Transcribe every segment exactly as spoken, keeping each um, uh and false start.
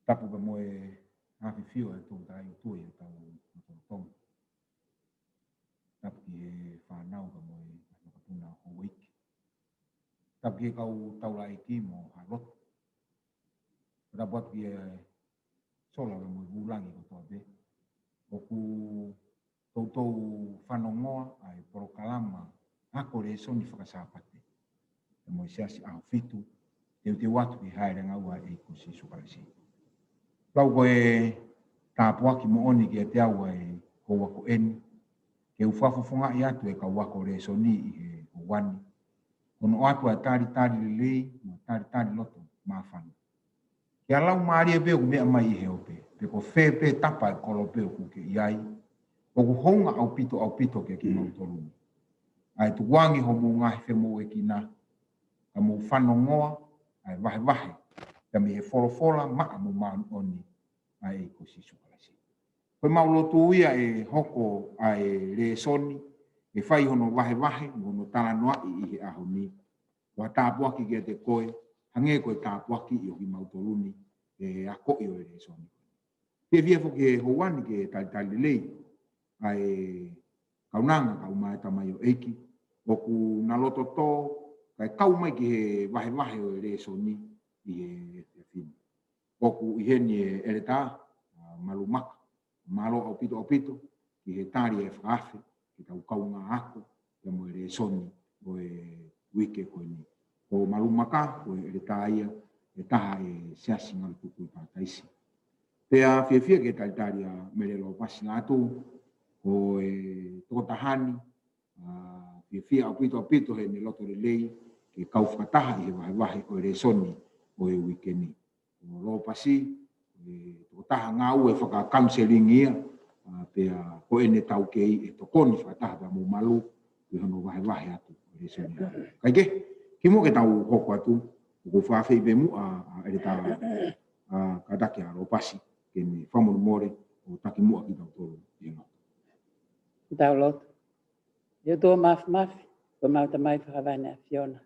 Tapu pea mo e ʻafio ʻa e Tolu Tahaʻi ʻOtua ʻi hotau lotolotonga. Tapu ki he fānau pea mo e makapuna houʻeiki. Tapu ki he kau taulaʻeiki mo ha lotu. Tapu atu ki he sola pea mo e vūlangi kotoa pē. ʻOku toutou fanongoa ʻa e polokalama ako lēsoni fakasāpate. Pea mo e Siasi ʻAhofitu, teuteu atu ki he hāʻele ʻangaua ʻa e ʻEiki ko Sīsū Kalaisi. Pau ko e tāpuaki moʻoni kiate au ʻa e houa ko eni, ke u fakafofongaʻi atu e kau ako lēsoni ʻi he houa ni. Ko hono ʻoatu ʻa e talitali lelei, mo e talitali loto māfana. Ke lau mālie pē ʻoku meʻa mai ʻi he ope, pe ko fē pē tapa ʻo e kolope ʻoku ke ʻi ai, ʻoku hounga ʻaupito ʻaupito kiate kimautolu ni. ʻA e tukuange hoʻomou ngaahi femoʻuekina, ka mou fanongoa ʻa e vahevahe, pea mei he folofola maʻa mo māʻoniʻoni ʻa e ʻEiki ko Sīsū Kalaisi. Ko ʻemau lotu ia ʻe hoko ʻa e lēsoni, ʻe fai hono vahevahe, mo hono talanoaʻi ʻi he ʻaho ni. Ko ha tāpuaki kiate koe, hangē ko e tāpuaki ʻo kimautolu ni, ʻe akoʻi ʻo e lēsoni. Fiefia foki he houa ni ke talitali lelei ʻa e kaunanga, kau mai tamaioʻeiki, ʻoku na loto tō, kae kau mai ki he vahevahe ʻo e lēsoni ʻi he efiafi ni. ʻOku ʻi heni ʻa e ʻEletā, ʻa, Malumaka. Mālō ʻaupito ʻaupito ki he tali e fakaafe ki heʻetau kaungā ako pea mo e lēsoni ʻo e uike ko eni. Ko Malumaka, ko e ʻEletā ia ʻe taha ʻo e Siasi Ngalutuku ʻi Palataisi. Pea fiefia ke talitali ʻa Mele Lopasi Lātū, ko e tokotaha ni, ʻa, fiefia ʻaupito ʻaupito heʻene loto lelei ke kau fakataha ʻi he vahevahe ʻo e lēsoni ʻo e uike ni. Ko Lopasi, e tokotaha ngāue faka-counselling ia, ʻa, pea ko ʻene taukei ʻe tokoni fakataha pea mo Malu ʻi hono vahevahe atu ʻo e lēsoni. Kae kehe, kimuʻa ke tau hoko atu, ʻoku ou fakaafeʻi pē muʻa ʻa, ʻa, ʻEletā, ʻa, kātaki ʻa Lopasi ke ne fakamolemole ʻo taki muʻa kitautolu ʻi he lotu. Tau lotu. ʻE ʻOtua Māfimafi, ko homau Tamai fakavavevave ʻAfiona.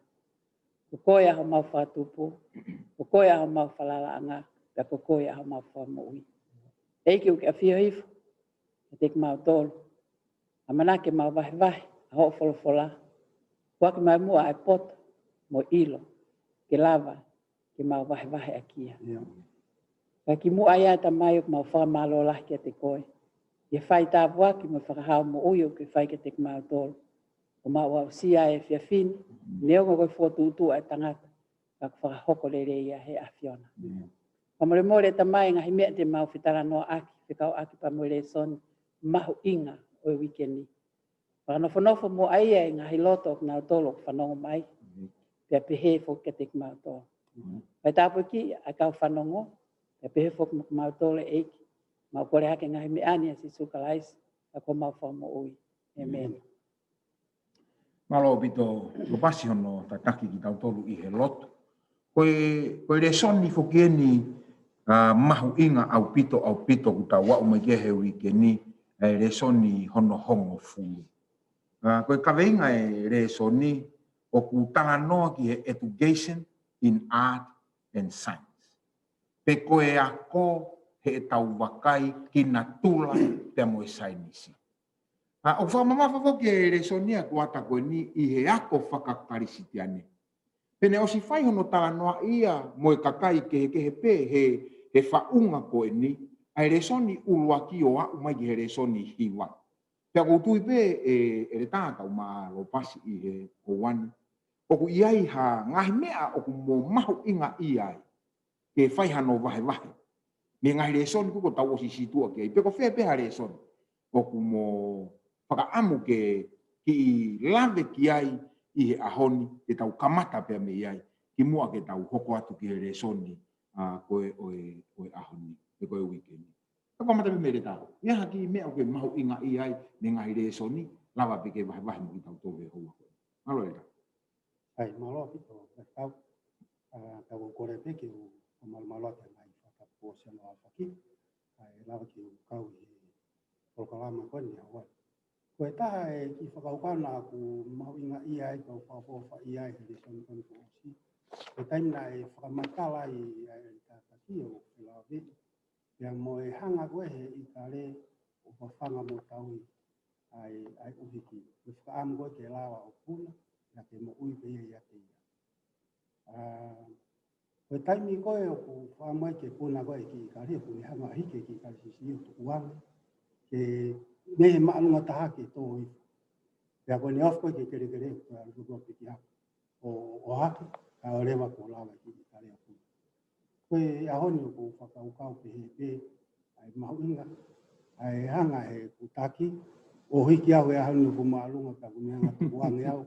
Ko koe ʻa homau Fakatupu, ko koe ʻa homau falalaʻanga, pea ko koe ʻa homau Fakamoʻui. ʻEiki, ʻoku ke ʻafio hifo kiate kimautolu. ʻAmanaki ke mau vahevahe ʻa hoʻo folofola. Foaki mai muʻa ʻa e poto mo e ʻilo ke lava ke mau vahevahe ʻaki ia. ʻIo. Ka kimuʻa ia, Tamai, ʻoku mau fakamālō lahi kiate koe ʻi he fai tāpuaki mo e fakahā moʻui ʻoku ke fai kiate kimautolu. ʻOku mau aʻusia ʻa e efiafi ni, neongo ko e fokotuʻutuʻu ʻa e tangata, ka ʻoku fakahoko lelei ia ʻe he ʻAfiona. ʻIo. Fakamolemole, Tamai, ngaahi meʻa te mau fetalanoaʻaki, fekauʻaki pea mo e lēsoni mahuʻinga ʻo e uike ni. Fakanofonofo muʻa ia ʻi he ngaahi loto ʻo kinautolu ʻoku fanongo mai, pea pehē foki kiate kimautolu. Fai tāpuakiʻi ʻa e kau fanongo, pea pehē foki mo kimautolu, ʻEiki. Mau kole hake ngaahi meʻa ni ʻia Sīsū Kalaisi, ʻa ko homau Fakamoʻui. ʻĒmeni. Mālō ʻaupito Lopasi hono tataki kitautolu ʻi he lotu. Ko e, ko e lēsoni foki eni, ʻa, mahuʻinga ʻaupito, ʻaupito ʻoku tau aʻu mai ki ai he uike ni, ʻa e lēsoni hono hongofulu. ʻA, ko e kaveinga ʻo e lēsoni, ʻoku talanoa ki he education in art and science. Pe ko e ako heʻetau vakai ki natula pea mo e saienisi. ʻA, ʻoku fakamamafa foki e lēsoni ʻa e kuata ko eni ʻi he ako faka-Kalisitiane. Pea ne ʻosi fai hono talanoaʻi ia mo e kakai kehekehe pē he, he faʻunga ko eni, ʻa e lēsoni ʻuluaki ʻo aʻu mai ki he lēsoni hiva. Pea ʻoku ou tui pē ʻe, ʻEletā, kau mai Lopasi ʻi he houa ni, ʻoku ʻi ai ha ngaahi meʻa ʻoku mo mahuʻingaʻia ai ke fai hano vahevahe mei he ngaahi lēsoni kuo tau ʻosi situʻa ki ai, pe ko fē pē ha lēsoni ʻoku mo fakaʻamu ke kiʻi lave ki ai ʻi he ʻaho ni, ke tau kamata pea mei ai, kimuʻa ke tau hoko atu ki he lēsoni, ʻa, ko ē ʻo e, ʻo e ʻaho ni, pe ko e uike ni. Ka kamata pē mei he ʻEletā. ʻI ai ha kiʻi meʻa ʻoku ke mahuʻingaʻia ai mei he ngaahi lēsoni, lava pē ke vahevahe mo kitautolu he houa ko eni. Mālō ʻEletā. ʻAi, mālō ʻaupito, ʻEletā. ʻA, tau kole pē ke u, u malumalu atu ʻa e ngaahi fakatapu ʻo Siano ʻAlafaki. ʻA, ʻe lava ke u kau ʻi he polokalama ko eni ʻa e houa ni. Ko e taha e kiʻi fakakaukau naʻa ku mahuʻingaʻia ai, kau fakaʻofoʻofaʻia ai he lēsoni ko eni kuo ʻosi, ko e taimi naʻe fakamatala ai ʻa e, ʻa e, ʻa e ʻuhiki ʻo felāveʻi. Pea mo e hanga ko ē he ʻIkale ʻo fafanga mo tauhi ʻa e, ʻa e ʻuhiki. Ko e fakaʻamu ko ē ke lava ʻo puna, pea ke moʻui pē ia ʻiate ia. ʻA, ko e taimi ko ē ʻoku fakaʻamu ai ke puna ko ē e kiʻi ʻIkale, ʻoku ne hanga ʻo hiki e kiʻi ʻIkale sisiʻi ʻo tukuange, ke ne māʻolunga taha ke tō hifo. Pea ko ʻene ofi ko ē ki he kelekele, ko e ʻalu ko ē ʻo piki hake ʻo, ʻo hake, kae ʻoua leva kuo lava e kiʻi ʻIkale ʻo puna. Ko e ʻaho ni ʻoku ou fakakaukau pehē pē, ʻa e mahuʻinga, ʻa e hanga he ʻoku taki ʻo hiki au he ʻaho ni ʻoku māʻolunga pea ʻoku ne hanga ʻo tukuange au.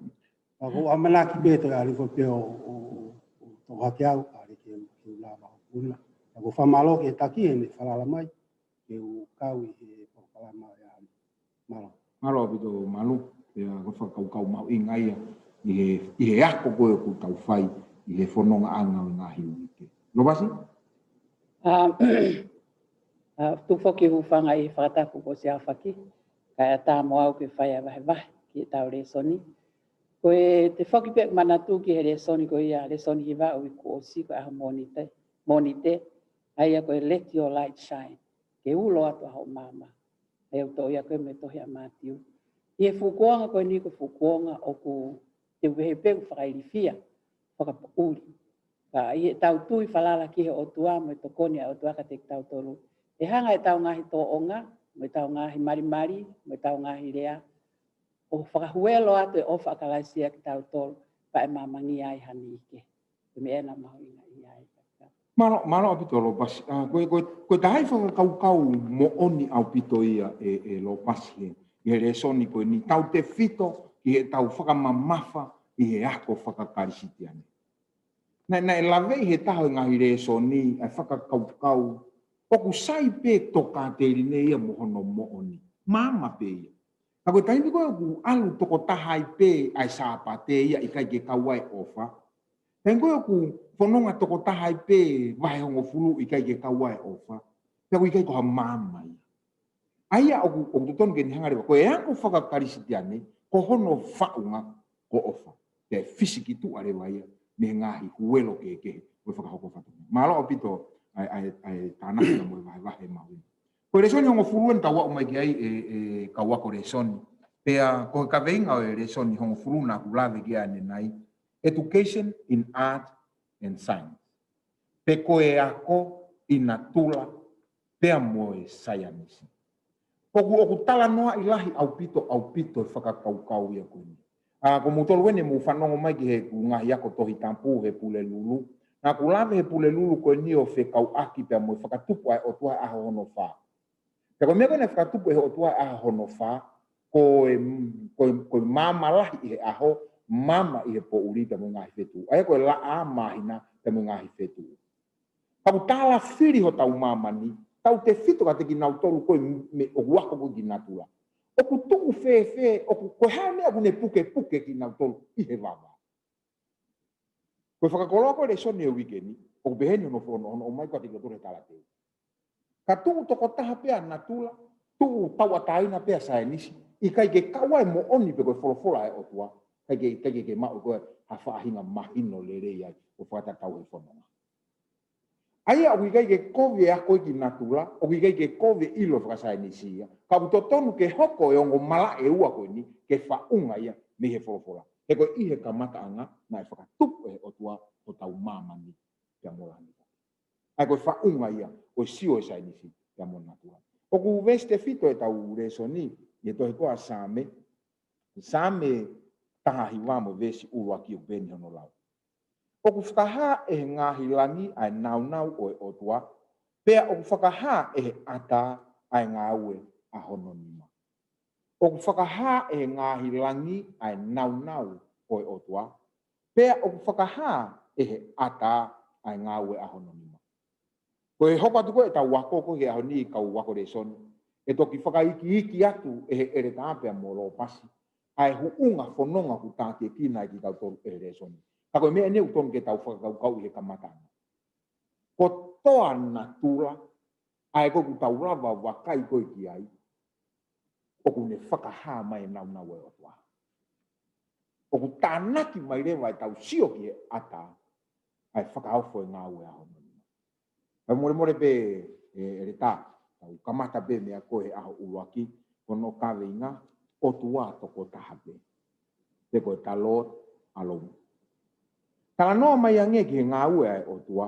Pea ʻoku ou ʻamanaki pē toe ʻalu ko ē pē ʻo, ʻo, ʻo, ʻo tō hake au, ʻalu ke, ke u lava ʻo puna. Pea ʻoku ou fakamālō ki he taki heʻene falala mai, ke u kau ʻi he polokalama ʻo e ʻaho ni. Mālō. Mālō ʻaupito Malu, pea ko e fakakaukau mahuʻinga ia ʻi he, ʻi he ako ko ē ʻoku tau fai ʻi he fonongaʻanga ʻo e ngaahi uike. Lopasi? ʻA, ʻa, tuku foki hūfanga ʻi he fakatapu kuo ʻosi aofaki, kae ʻatā mo au ke fai ʻa e vahevahe ki heʻetau lēsoni. Ko e te foki pē manatu ki he lēsoni ko ia, lēsoni hiva ʻo e uike kuo ʻosi ko e ʻaho Mōnite, Mōnite, ʻa ia ko e Let Your Light Shine, ke ulo atu ʻa hoʻo maama. ʻA ia ʻoku toʻo ia ko ē mei he tohi ʻa Mātiu. ʻI he fuʻu kuonga ko eni ko e fuʻu kuonga ʻoku te u pehē pē ʻoku fakailifia, fakapoʻuli. Ka ʻi heʻetau tui falala ki he ʻOtua mo e tokoni ʻa e ʻOtua kiate kitautolu, ʻe hanga ʻetau ngaahi tōʻonga, mo ʻetau ngaahi malimali, mo ʻetau ngaahi lea, ʻo fakahuelo atu e ʻofa ʻa Kalaisi kiate kitautolu, pea ʻe maamangia ai ha niʻihi kehe. Ko e meʻa ena mahuʻinga ia ai. Mālō, mālō ʻaupito Lopasi. ʻA, ko e, ko e, ko e taha e fakakaukau moʻoni ʻaupito ia ʻe, ʻe Lopasi he, ʻi he lēsoni ko eni, tautefito ki heʻetau fakamamafa ʻi he ako fakakalisitiane. Naʻe, naʻe laveʻi he taha ʻo e ngaahi lēsoni ʻa e fakakaukau ʻoku sai pē tokāteline ia mo hono moʻoni. Maama pē ia. Ka ko e taimi ko ē ʻoku ʻalu tokotaha ai pē ʻa e Sāpate ia ʻikai ke kau ai e ʻofa. Taimi ko ē ʻoku fononga tokotaha ai pē vahehongofulu ʻikai ke kau ai e ʻofa, pea ʻoku ʻikai ko ha maama ia. ʻA ia ʻoku, ʻoku totonu ke ne hanga leva, ko e ako fakakalisitiane, ko hono faʻunga ko e ʻofa. Pea ʻe fisikituʻa leva ia mei he ngaahi huelo kehekehe ʻo e fakahoko fatongia. Mālō ʻaupito ʻa e, ʻa e, ʻa e tānaki mo e vahevahe mahuʻinga. Ko e lēsoni hongofulu eni tau aʻu mai ki ai ʻe, ʻe kau ako lēsoni. Pea ko e kaveinga ʻo e lēsoni hongofulu naʻa ku lave ki ai ʻanenai, Education in Art and Science. Pe ko e ako ʻi natula pea mo e saienisi. ʻOku, ʻoku talanoaʻi lahi ʻaupito, ʻaupito e fakakaukau ia ko eni. ʻA, ko moutolu eni mou fanongo mai ki heʻeku ngaahi ako Tohi Tapu he Pulelulu. Naʻa ku lave he Pulelulu ko eni ʻo fekauʻaki pea mo e fakatupu ʻa e ʻOtua he ʻaho hono fā. Pea ko e meʻa ko ē naʻe fakatupu ʻe he ʻOtua he ʻaho hono fā, ko e, ko e, ko e maama lahi ʻi he ʻaho, maama ʻi he poʻuli pea mo e ngaahi fetuʻu. ʻA ia ko e laʻā, māhina pea mo e ngaahi fetuʻu. Ka ʻoku tālafili hotau māmani, tautefito kiate kinautolu ko ē mei, ʻoku ako ko ē ki natula. ʻOku tuʻu fēfē, ʻoku, ko e hā e meʻa ʻoku ne pukepuke kinautolu ʻi he vavā. Ko e fakakoloa ko ē lēsoni ʻo e uike ni, ʻoku pehē ni hono, hono, hono ʻomai ko ē kiate kitautolu he talateu. Ka tuʻu tokotaha pē ʻa natula, tuʻu tauʻatāina pē ʻa saienisi, ʻikai ke kau ai e moʻoni pe ko e folofola ʻa e ʻOtua, ʻikai ke, ʻikai ke, ke maʻu ko ē ha faʻahinga mahino lelei ai ʻo fakatatau he fononga. ʻA ia ʻoku ʻikai ke kovi e ako ki natula, ʻoku ʻikai ke kovi e ʻilo fakasaienisi ia. Ka ʻoku totonu ke hoko e ongo malaʻe ʻe ua ko eni, ke faʻunga ia mei he folofola. He ko e ʻi he kamataʻanga, naʻe fakatupu ʻe he ʻOtua hotau māmani pea mo lani. ʻA ia ko e faʻunga ia ʻo e sio ʻa e saienisi pea mo natula. ʻOku veesi tefito ʻetau lēsoni, ʻi he tohi ko ē ʻa Saame, Saame taha hiva mo e veesi ʻuluaki ʻoku pehē ni hono lau. ʻOku fakahā ʻe he ngaahi langi ʻa e nāunau ʻo e ʻOtua, pea ʻoku fakahā ʻe he ʻatā ʻa e ngāue ʻa hono nima. ʻOku fakahā ʻe he ngaahi langi ʻa e nāunau ʻo e ʻOtua, pea ʻoku fakahā ʻe he ʻatā ʻa e ngāue ʻa hono nima. Ko e hoko atu ko ē ʻetau ako ko ē he ʻaho ni kau ako lēsoni, ʻe toki fakaikiiki atu ʻe he ʻeletā pea mo Lopasi ʻa e huʻunga fononga ʻoku tākiekina ai kitautolu ʻe he lēsoni. Ka ko e meʻa eni ʻoku totonu ke tau fakakaukauʻi he kamataʻanga. Kotoa natula, ʻa ē ko ē ʻoku tau lava vakai ko ē ki ai, ʻoku ne fakahā mai e nāunau ʻo e ʻOtua. ʻOku tānaki mai leva ʻetau sio ki he ʻatā, ʻa e fakaofo e ngāue ʻa hono nima. Kae molemole pē, ʻe, ʻEletā, tau kamata pē meia koe he ʻaho ʻuluaki, ko hono kaveinga, ʻOtua tokotaha pē. Pe ko e the Lord alone. Talanoa mai ange ki he ngāue ʻa e ʻOtua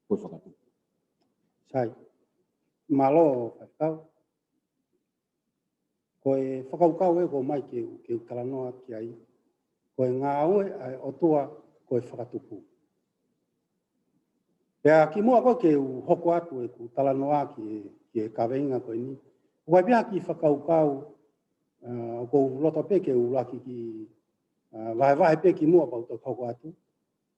ko e fakatupu. Sai. Mālō, faifekau. Ko e fakakaukau ē ʻoku ou ʻomai ke u, ke u talanoa ki ai, ko e ngāue ʻa e ʻOtua ko e fakatupu. Pea kimuʻa ko ē ke u hoko atu ʻeku talanoa ki he, ki he kaveinga ko eni, ʻoku ʻi ai pē ha kiʻi fakakaukau, ʻa, ʻoku ou loto pē ke u ʻuluaki kiʻi, ʻa, vahevahe pē kimuʻa pea u toki hoko atu.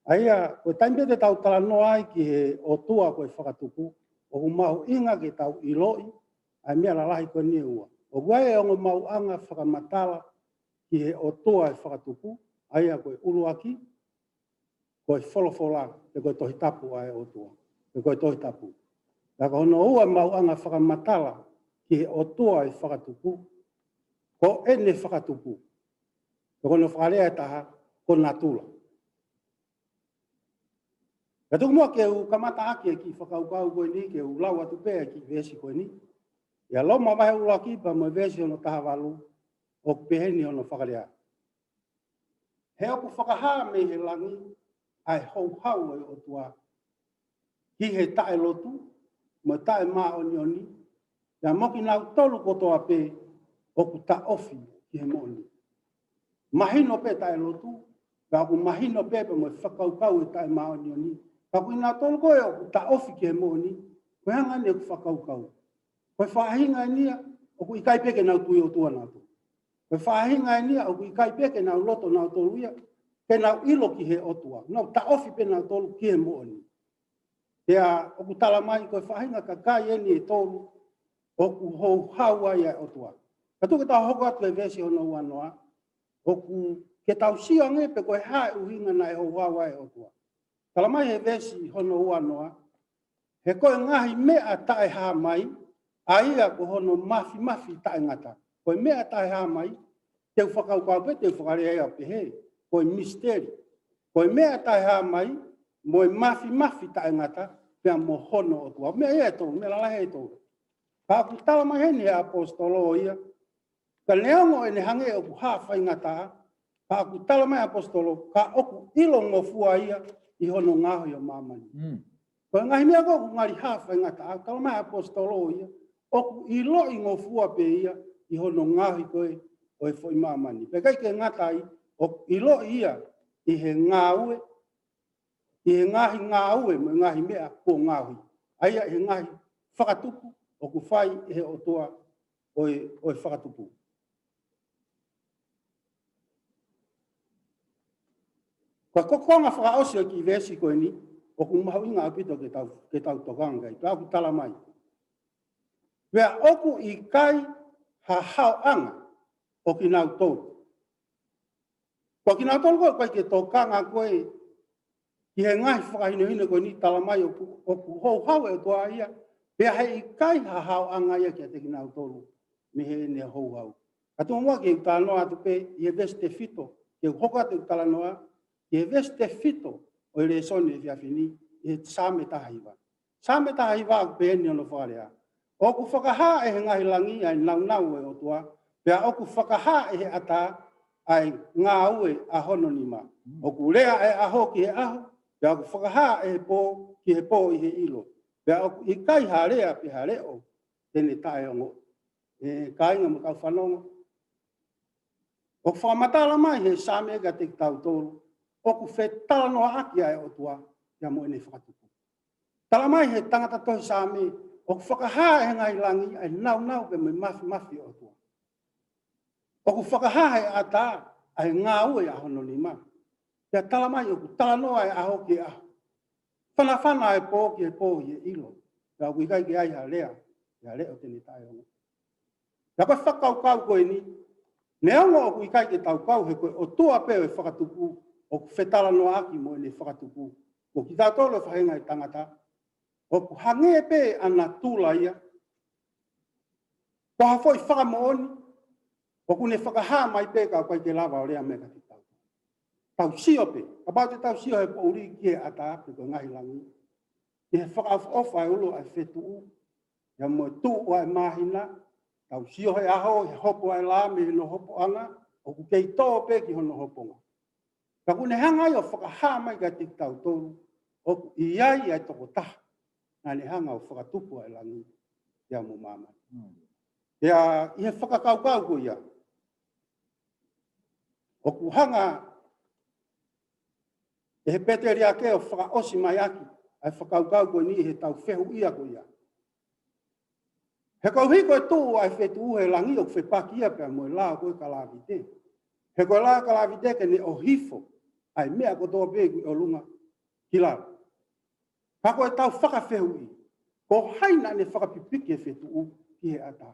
ʻA ia, ko e taimi pē te tau talanoa ai ki he ʻOtua ko e fakatupu, ʻoku mahuʻinga ke tau ʻiloʻi ʻa e meʻa lalahi ko eni ʻe ua. ʻOku ʻi ai e ongo maʻuʻanga fakamatala ki he ʻOtua e fakatupu, ʻa ia ko e ʻuluaki, ko e folofola, pe ko e Tohi Tapu ʻa e ʻOtua, pe ko e Tohi Tapu. Pea ko hono ua maʻuʻanga fakamatala ki he ʻOtua e fakatupu, ko ʻene fakatupu. Pe ko hono fakalea ʻe taha, ko natula. Pea tuku muʻa ke u kamata ʻaki e kiʻi fakakaukau ko eni, ke u lau atu pē e kiʻi veesi ko eni. ʻIa Loma vahe ʻuluaki pea mo e veesi hono taha valu, ʻoku peheni hono fakalea. He ʻoku fakahā mei he langi ʻa e houhau ʻo e ʻOtua ki he taʻelotu mo e taʻemāʻoniʻoni, pea mo kinautolu kotoa pē ʻoku taʻofi ki he moʻoni. Mahino pē taʻelotu, pea ʻoku mahino pē pea mo e fakakaukau e taʻemāʻoniʻoni. Pea ko kinautolu ko ē ʻoku taʻofi ki he moʻoni, ko e hā ʻeni ʻeku fakakaukau? Ko e faʻahinga ʻeni ia ʻoku ʻikai pē ke nau tui ʻOtua nautolu. Ko e faʻahinga ʻeni ia ʻoku ʻikai pē ke nau loto nautolu ia, ke nau ʻilo ki he ʻOtua. Nau taʻofi pē nautolu ki he moʻoni. Pea ʻoku tala mai ko e faʻahinga kakai ʻeni ʻe tolu ʻoku houhau ai ʻa e ʻOtua. Ka tuku ke tau hoko atu e veesi hono ua noa, ʻoku ke tau sio ange pē ko e hā e ʻuhinga naʻe houhau ai e ʻOtua. Tala mai he veesi hono ua noa, he ko e ngaahi meʻa taʻehāmai, ʻa ia ko hono māfimafi taʻengata. Ko e meʻa taʻehāmai, te u fakakaukau pē, te u fakalea ia ʻo pehē, ko e misiteli. Ko e meʻa taʻehāmai, mo e māfimafi taʻengata, pea mo hono ʻOtua. Meʻa ia ʻe tolu, meʻa lalahi ʻe tolu. Ka ʻoku tala mai heni he ʻaposetolo ia, ka neongo ʻene hangē ʻoku hā faingataʻa, ka ʻoku tala mai ʻaposetolo, ka ʻoku ʻilongofua ia ʻi hono ngaohi ʻo māmani. Mm. Ko e ngaahi meʻa ko ē ʻoku ngali hā faingataʻa, tala mai ʻaposetolo ia, ʻoku ʻiloʻi ngofua pē ia ʻi hono ngaohi ko ē ʻo e foʻi māmani. Pea ʻikai ke ngata ai, ʻoku ʻiloʻi ia ʻi he ngāue, ʻi he ngaahi ngāue mo e ngaahi meʻa kuo ngaohi. ʻA ia ʻi he ngaahi fakatupu ʻoku fai ʻe he ʻOtua ʻo e, ʻo e fakatupu. Ko e konga fakaʻosi ʻo e kiʻi veesi ko eni, ʻoku mahuʻinga ʻaupito ke tau, ke tau tokanga ki ai, pea ʻoku tala mai. Pea ʻoku ʻikai ha haoʻanga ʻo kinautolu. Ko kinautolu ko ē ʻoku ʻikai ke tokanga ko ē ki he ngaahi fakahinohino ko eni, tala mai ʻoku, ʻoku houhau e ʻOtua ia, pea heʻikai ha haoʻanga ia kiate kinautolu mei heʻene houhau. Ka tuku muʻa ke u talanoa atu pē ʻi he veesi tefito, ke u hoko atu e talanoa ʻi he veesi tefito ʻo e lēsoni he efiafi ni, ʻi he Saame taha hiva. Saame taha hiva ʻoku peheni hono fakalea. ʻOku fakahā ʻe he ngaahi langi ʻa e nāunau ʻo e ʻOtua, pea ʻoku fakahā ʻe he ʻatā ʻa e ngāue ʻa hono nima. ʻOku lea ʻa e ʻaho ki he ʻaho, pea ʻoku fakahā ʻe he pō ki he pō ʻi he ʻilo, pea ʻoku ʻikai ha lea pe ha leʻo te ne taʻeongoʻi. ʻE kāinga mo e kau fanongo, ʻoku fakamatala mai he Saame kiate kitautolu, ʻoku fetalanoaʻaki ʻa e ʻOtua ia mo ʻene fakatupu. Tala mai he tangata tohi Saame, ʻoku fakahā ʻe he ngaahi langi ʻa e nāunau pea mo e māfimafi ʻo e ʻOtua. ʻOku fakahā ʻe he ʻatā ʻa e ngāue ʻa hono nima. Pea tala mai ʻoku talanoa e ʻaho ki he ʻaho, fanafana e pō ki he pō ʻi he ʻilo, pea ʻoku ʻikai ke ʻi ai ha lea pe ha leʻo te ne taʻeongoʻi. Pea ko e fakakaukau ko eni, neongo ʻoku ʻikai ke tau kau he ko e ʻOtua pē ʻo e fakatupu ʻoku fetalanoaʻaki mo ʻene fakatupu, ko kitautolu e faʻahinga ʻo e tangata, ʻoku hangē pē ʻa natula ia, ko ha foʻi fakamoʻoni ʻoku ne fakahā mai pē ka ʻoku ʻikai ke lava ʻo lea mai kiate kitautolu. Tau sio pē, kapau te tau sio he poʻuli ki he ʻatā pe ko e ngaahi langi, ʻi he fakaʻofoʻofa ʻa e ʻulu ʻa e fetuʻu, ia mo e tuʻu ʻa e māhina, tau sio he ʻaho, he hopo ʻa e lā mei hono hopoʻanga, ʻoku kei tō pē ki hono hoponga. Ka ʻoku ne hanga ia ʻo fakahā mai kiate kitautolu, ʻoku ʻi ai ʻa e tokotaha, naʻa ne hanga ʻo fakatupu ʻa e langi, ia mo māmani. Ia ʻi he fakakaukau ko ia, ʻoku hanga ʻe he pēteliake ʻo fakaʻosi mai ʻaki ʻa e fakakaukau ko eni ʻi heʻetau fehuʻia ko ia. He koeʻuhi ko e tuʻu ʻa e fetuʻu he langi ʻoku fepaki ia pea mo e lao ko e kalāvite. He ko e lao kalāvite ke ne ʻohifo ʻa e meʻa kotoa pē ʻoku ʻi ʻolunga ki lalo. Ka ko ʻetau fakafehuʻi, ko hai naʻa ne fakapipiki e fetuʻu ki he ʻatā?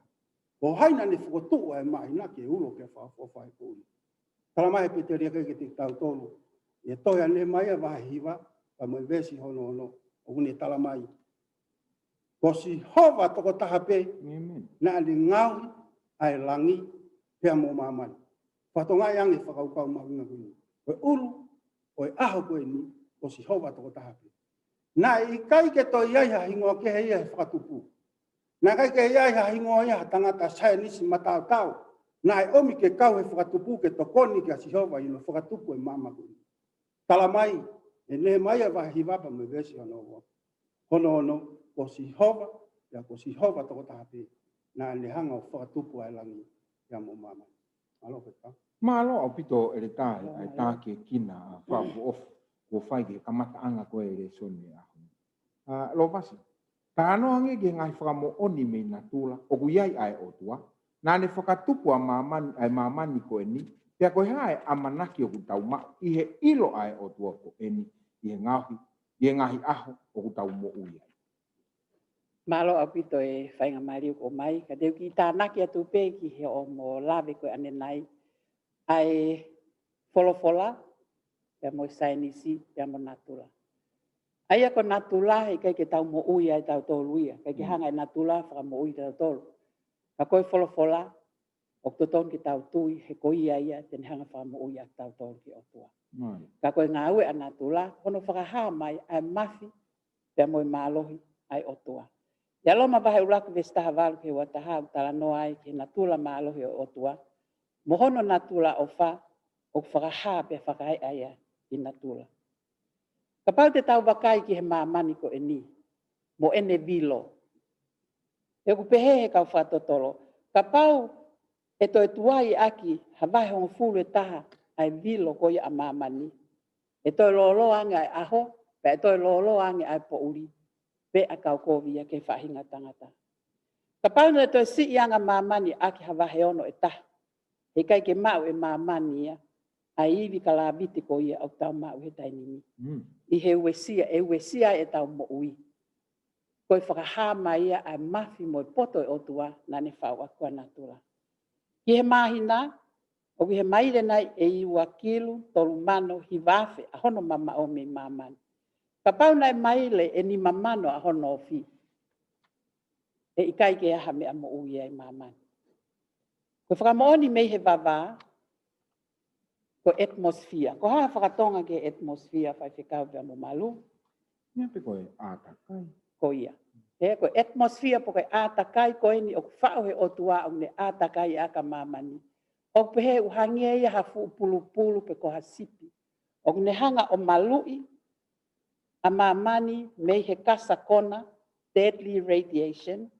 Ko hai naʻa ne fokotuʻu ʻa e māhina ke ulo ke fakaʻofoʻofa ʻi he poʻuli? Tala mai ʻe he pēteliake kiate kitautolu, ʻi he tohi ʻa Nehemaia vahe hiva, pea mo e veesi hono ono, ʻoku ne tala mai, ko Sihova tokotaha pē, naʻa ne ngaohi ʻa e langi pea mo māmani. Fakatokangaʻi ange e fakakaukau mahuʻinga ko eni. Ko e ʻulu ʻo e ʻaho ko eni, ko Sihova tokotaha pē. Naʻe ʻikai ke toe ʻi ai ha hingoa kehe ia he fakatupu. Naʻe ʻikai ke ʻi ai ha hingoa ia ha tangata saienisi mataotao naʻe ʻomi ke kau he fakatupu ke tokoni kia Sihova ʻi hono fakatupu e maama ko eni. Tala mai ʻe Nehemaia vahe hiva pea mo e veesi hono ono, hono ono, ko Sihova, ia ko Sihova tokotaha pē, naʻa ne hanga ʻo fakatupu ʻa e langi, ia mo māmani. Mālō pē ka. Mālō ʻaupito ʻEletā ʻa e tākiekina fakaʻofoʻofa kuo fai ki he kamataʻanga ko e lēsoni ʻo e ʻaho ni. ʻA, Lopasi, talanoa ange ki he ngaahi fakamoʻoni mei natula ʻoku ʻi ai ʻa e ʻOtua, naʻa ne fakatupu ʻa māmani, ʻa e māmani ko eni, pea ko e hā e ʻamanaki ʻoku tau maʻu ʻi he ʻilo ʻa e ʻOtua ko eni, ʻi he ngaohi, ʻi he ngaahi ʻaho ʻoku tau moʻui ai. Mālō ʻaupito e faingamālie kuo ʻomai, ka te u kiʻi tānaki atu pē ki he ʻomo lave ko ē ʻanenai, ʻa e folofola, pea mo e saienisi, pea mo natula. ʻA ia ko natula, heʻikai ke tau moʻui ai tautolu ia, ʻikai ke hanga e natula fakamoʻui tautolu. Ka ko e folofola, ʻoku totonu ke tau tui, he ko ia ia, te ne hanga fakamoʻui ʻa tautolu ki he ʻOtua. Ka ko e ngāue ʻa natula, hono fakahā mai, ʻa e mafi, pea mo e mālohi ʻa e ʻOtua. ʻIa Loma vahe ʻuluaki veesi taha valu ki he ua taha ʻoku talanoa ai ki he natula mālohi ʻo e ʻOtua. Mo hono natula ʻofa, ʻoku fakahā pea fakaeʻa ia ʻi natula. Kapau te tau vakai ki he māmani ko eni, mo ʻene vilo. ʻOku pehē he kau fakatotolo, kapau ʻe toe tuai ʻaki ha vahe hongofulu ʻe taha ʻa e vilo ko ia ʻa māmani, ʻe toe lōloa ange ʻa e ʻaho, pea ʻe toe lōloa ange ʻa e poʻuli, pea ʻe kau kovi ia ki he faʻahinga tangata. Kapau naʻe toe siʻi ange ʻa māmani ʻaki ha vahe ono ʻe taha, heʻikai ke maʻu ʻe māmani ia ʻa e ivi kalāviti ko ia ʻoku tau maʻu he taimi ni. ʻI he uesia, ʻe uesia ai ʻetau moʻui. Ko e fakahā mai ia ʻa e mafi mo e poto ʻo e ʻOtua naʻa ne faʻu ʻaki ʻa natula. Ki he māhina, ʻoku ʻi he maile nai ʻe ua kilu tolu mano hiva afe ʻa hono mamaʻo mei māmani. Kapau naʻe maile ʻe nima mano ʻa hono ofi, ʻe ʻikai ke ʻi ai ha meʻa moʻui ai ʻi māmani. Ko e fakamoʻoni mei he vavā, ko e atmosphere. Ko e hā e fakatonga ki he atmosphere, Faifekau pea mo Malu? Ia pe ko e ʻātakai. Ko ia. He ko e atmosphere pe ko e ʻātakai ko eni ʻoku faʻu he ʻOtua ʻoku ne ʻātakai ʻaki ʻa māmani. ʻOku pehē ʻoku hangē ia ha fuʻu pulupulu pe ko ha sipi. ʻOku ne hanga ʻo maluʻi ʻa māmani mei he kasa kona, deadly radiation,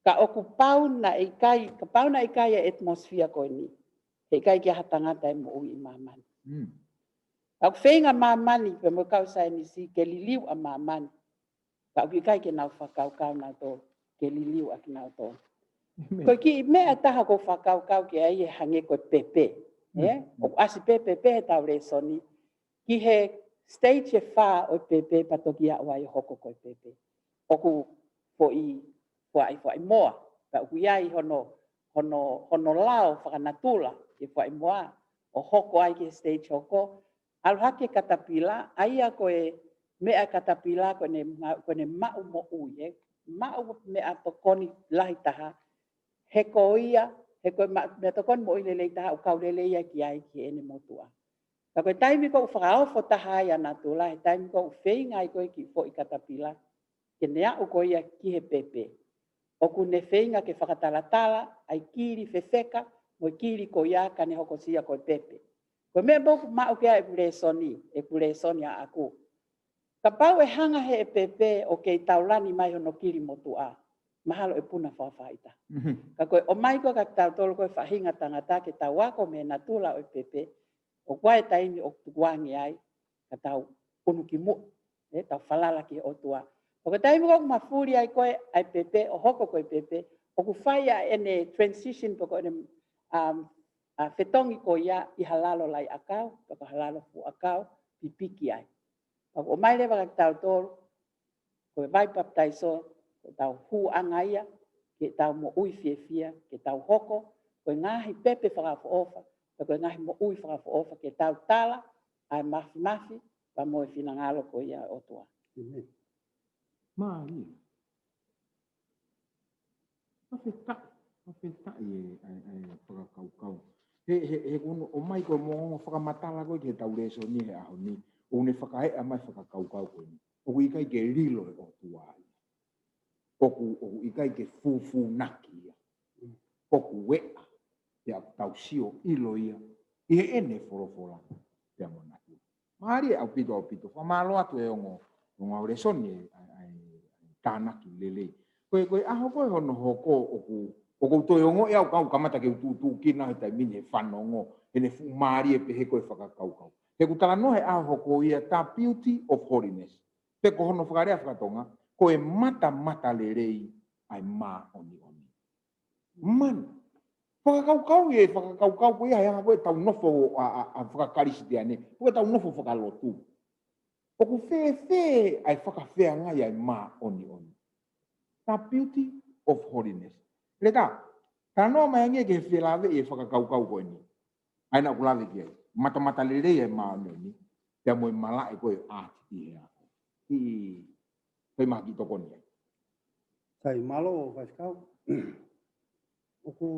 ka ʻoku pau naʻe ʻikai, kapau naʻe ʻikai ʻa e atmosphere ko eni, heʻikai ke ʻi ai ha tangata ʻe moʻui ʻi māmani. ʻOku feinga māmani, pea mo e kau saienisi, ke liliu ʻa māmani. Ka ʻoku ʻikai ke nau fakakaukau nautolu ke liliu ʻa kinautolu. Ko e kiʻi meʻa ʻe taha ʻoku ou fakakaukau ki ai ʻe hangē ko e pepe. ʻOku ʻasi pē pepe he tau lēsoni, ki he stage ʻe fā ʻo e pepe pea toki aʻu ai ʻo hoko ko e pepe. ʻOku foʻi, foʻi, foʻi moa, pea ʻoku ʻi ai hono, hono, hono lao fakanatula ki he foʻi moa, ʻo hoko ai ki he stage hoko, ʻalu hake katapila, ʻa ia ko e meʻa katapila ko ʻene, ko ʻene maʻu moʻui, ʻe maʻu meʻatokoni lahi taha, he ko ia, he ko e ma-, meʻatokoni moʻui lelei taha ʻoku kau lelei ia ki ai ki heʻene motuʻa. Ka ko e taimi ʻoku fakaofo taha ai ʻa natula, he taimi ʻoku feinga ai ko e kiʻi foʻi katapila ke ne aʻu ko ia ki he pepe. ʻOku ne feinga ke fakatalatala ʻa e kili fefeka mo e kili ko ia ka ne hokosia ko e pepe. Ko e meʻa pē ʻoku maʻu ki ai ʻeku lēsoni, ʻeku lēsoni ʻaʻaku. Kapau ʻe hanga he ʻe pepe ʻo kei taulani mai hono kili motuʻa, mahalo ʻe puna fakafaʻahitaha. Mhm. Ka ko e ʻomai ko ē kia kitautolu ko e faʻahinga tangata ke tau ako mei he natula ʻo e pepe, ʻoku ʻi ai e taimi ʻoku tukuange ai, ka tau unu ki muʻa, ē, tau falala ki he ʻOtua. Pea ko e taimi ko ē ʻoku mafuli ai ko ē ʻa e pepe, ʻo hoko ko e pepe, ʻoku fai ʻa ʻene transition pe ko ʻene, um, ʻa e fetongi ko ia ʻi ha lalo laiʻakau, pe ko ha lalo fuʻu ʻakau, pipiki ai. Pea ʻoku ʻomai leva kia kitautolu, ko e vai papitaiso, ko ʻetau hūʻanga ia, ke tau moʻui fiefia, ke tau hoko ko e ngaahi pepe fakaʻofoʻofa, pe ko e ngaahi moʻui fakaʻofoʻofa, ke tau tala ʻa e mafimafi, pea mo e finangalo ko ia ʻo e ʻOtua. ʻĒmeni. Mālie. Fakafetaʻi, fakafetaʻi e, e, e fakakaukau. He, he, he ʻoku ʻomai ko e ongo fakamatala ko ē ki heʻetau lēsoni he ʻaho ni, ʻoku ne fakaeʻa mai fakakaukau ko eni. ʻOku ʻikai ke lilo e ʻOtua ia. ʻOku, ʻoku ʻikai ke fūfūnaki ia. ʻOku eʻa, pea ʻoku tau sio ʻilo ia ʻi heʻene folofola pea mo ʻena ʻilo. Mālie ʻaupito, ʻaupito. Fakamālō atu e ongo, ongo lēsoni e, e, e tānaki lelei. Ko e, ko e ʻaho ko ē hono hoko ʻoku, ʻoku ou toe ongoʻi au kau kamata ke u tuʻutuʻu kina he taimi ni he fanongo, heʻene fuʻu mālie pehē ko e fakakaukau. He ʻoku talanoa he ʻaho hoko ia the beauty of holiness. Pe ko hono fakalea fakatonga, ko e matamatalelei ʻa e māʻoniʻoni. Manu. Fakakaukau e, fakakaukau ko ia he anga ko ē ʻetau nofo ʻa, ʻa, ʻa fakakalisitiane, ko ʻetau nofo fakalotu. ʻOku fēfē ʻa e fakafeangai ʻa e māʻoniʻoni. The beauty of holiness. Leka, talanoa mai ange ki he felāveʻi e fakakaukau ko eni. ʻA ia naʻa ku lave ki ai. Matamatalelei e māʻoniʻoni. Pea mo e malaʻe ko ē ʻa e ʻaati ʻi he ako. ʻI, ʻi, ko e mahaki tokoni ai. Sai, mālō, Faifekau. ʻOku,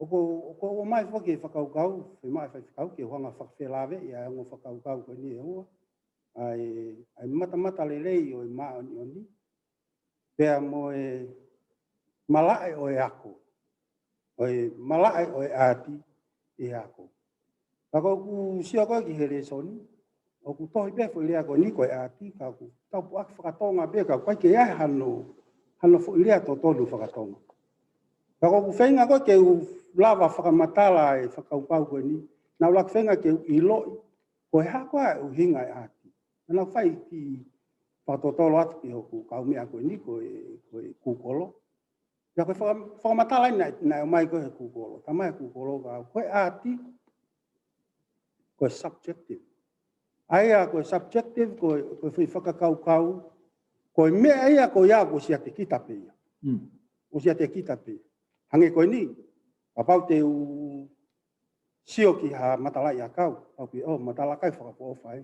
ʻoku, ʻoku ʻomai foki e fakakaukau, fiemaʻu ʻe Faifekau, ke u hanga fakafelāveʻi ʻa e ongo fakakaukau ko eni ʻe ua. ʻA e, ʻa e matamatalelei ʻo e māʻoniʻoni. Pea mo e malaʻe ʻo e ako. ʻO e malaʻe ʻo e ʻaati ʻi he ako. Ka ko ʻeku sio ko ē ki he lēsoni, ʻoku tohi pē foʻi lea ko eni ko e ʻaati, ka ʻoku tau puʻaki fakatonga pē, ka ʻoku ʻikai ke ʻi ai hano, hano foʻi lea totonu fakatonga. Ka ko ʻeku feinga ko ē ke u lava fakamatala e fakakaukau ko eni, naʻa ku ʻuluaki feinga ke u ʻiloʻi, ko e hā koā e ʻuhinga e ʻaati. Naʻa ku fai kiʻi fakatotolo atu ki hoku kaumeʻa ko eni, ko e, ko e Google. Pea ko e faka-, fakamatala eni naʻe, naʻe ʻomai ko ē he Google. Talamai he Google ka ko e ʻaati, ko e subjective. ʻA ia ko e subjective, ko e, ko e foʻi fakakaukau, ko e meʻa ia ko ia ʻoku ʻosi ʻiate kita pē ia. Mm. ʻOsi ʻiate kita pē. Hangē ko eni, kapau te u sio ki ha matalaʻiʻakau, pau pē, ʻo, matalaʻiʻakau fakaʻofoʻofa ē.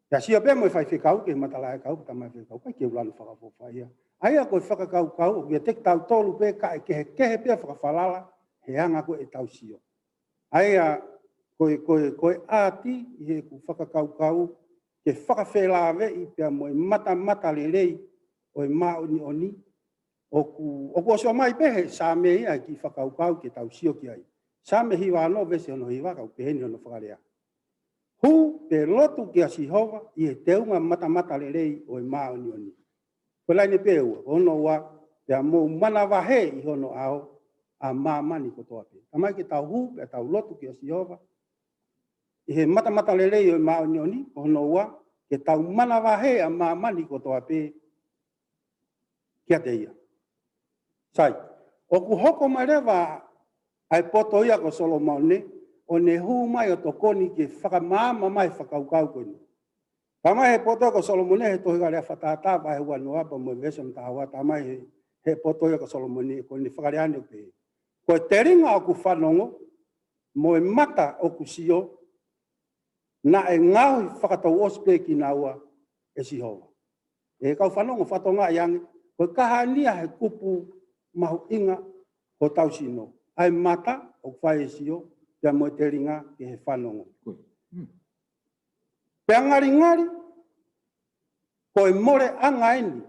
Pea sio pē mo e faifekau ki he matalaʻiʻakau, talamai ʻe he faifekau, ʻikai ke u lanu fakaʻofoʻofa ia. ʻA ia ko e fakakaukau, ʻoku ʻiate kitautolu pē, kae kehekehe pē fakafalala, he anga ko ē ʻetau sio. ʻA ia, ko e, ko e, ko e ʻaati, ʻi heʻeku fakakaukau, ke fakafelāveʻi pea mo e matamatalelei ʻo e māʻoniʻoni, ʻoku, ʻoku ʻosi ʻomai pē he Saame ia e kiʻi fakakaukau ke tau sio ki ai. Saame hiva ono veesi hono hiva, ka ʻoku pehē ni hono fakalea. Hū pea lotu kia Sihova ʻi he teunga matamatalelei ʻo e māʻoniʻoni. Ko e laine pē ʻe ua, hono ua, pea mou manavahē ʻi hono ʻao ʻa māmani kotoa pē. Talamai ke tau hū, pea tau lotu kia Sihova, ʻi he matamatalelei ʻo e māʻoniʻoni, hono ua, ke tau manavahē ʻa māmani kotoa pē, kiate ia. Sai, ʻoku hoko mai leva ʻa e poto ia ko Solomone, ʻo ne hū mai ʻo tokoni ke fakamaama mai fakakaukau ko eni. Talamai he poto ko Solomone he tohi Lea Fakatātā vahe uanoa pea mo e veesi taha ua, talamai he, he poto ia ko Solomone, ko ʻene fakalea ni ʻo pehē. Ko e telinga ʻoku fanongo, mo e mata ʻoku sio, naʻe ngaohi fakatouʻosi pē kinaua ʻe Sihova. ʻE kau fanongo, fakatokangaʻi ange, ko e kaha eni ia he kupu mahuʻinga hotau sino. ʻA e mata ʻoku fai e sio, pea mo e telinga ki he fanongo. Ko ia. Hmm. Pea ngalingali, Ko e moleʻanga eni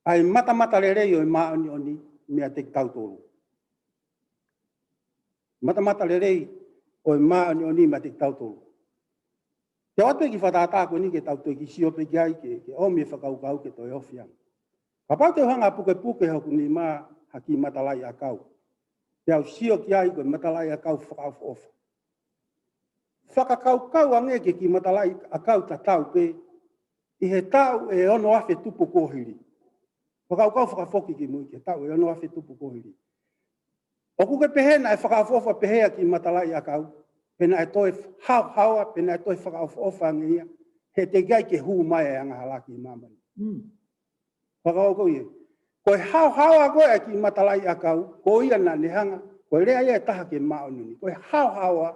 ʻa e matamatalelei ʻo e māʻoniʻoni meiate kitautolu. Matamatalelei ʻo e māʻoniʻoni meiate kitautolu. Te u ʻoatu e kiʻi fakatātā ko eni ke tau toe kiʻi sio pē ki ai ke, ke ʻomi e fakakaukau ke toe ofi ange. Kapau te u hanga ʻo pukepuke hoku nima ha kiʻi matalaʻiʻakau, te u sio ki ai ko e matalaʻiʻakau fakaʻofoʻofa. Fakakaukau ange ki he kiʻi matalaʻiʻakau tatau pē ʻi he taʻu ʻe ono afe tupu kuo hili. Fakakaukau fakafoki ki mui ki he taʻu ʻe ono afe tupu kuo hili. ʻOku ke pehē naʻe fakaʻofoʻofa pehē ʻa e kiʻi matalaʻiʻakau, pe naʻe toe haohaoa, pe naʻe toe fakaʻofoʻofa ange ia, he teʻeki ai ke hū mai e angahala ki māmani. Mm. Fakakaukau ia. Ko e haohaoa ko ē ʻa e kiʻi matalaʻiʻakau, ko ia naʻa ne hanga, ko e lea ia ʻe taha ki he māʻoniʻoni. Ko e haohaoa,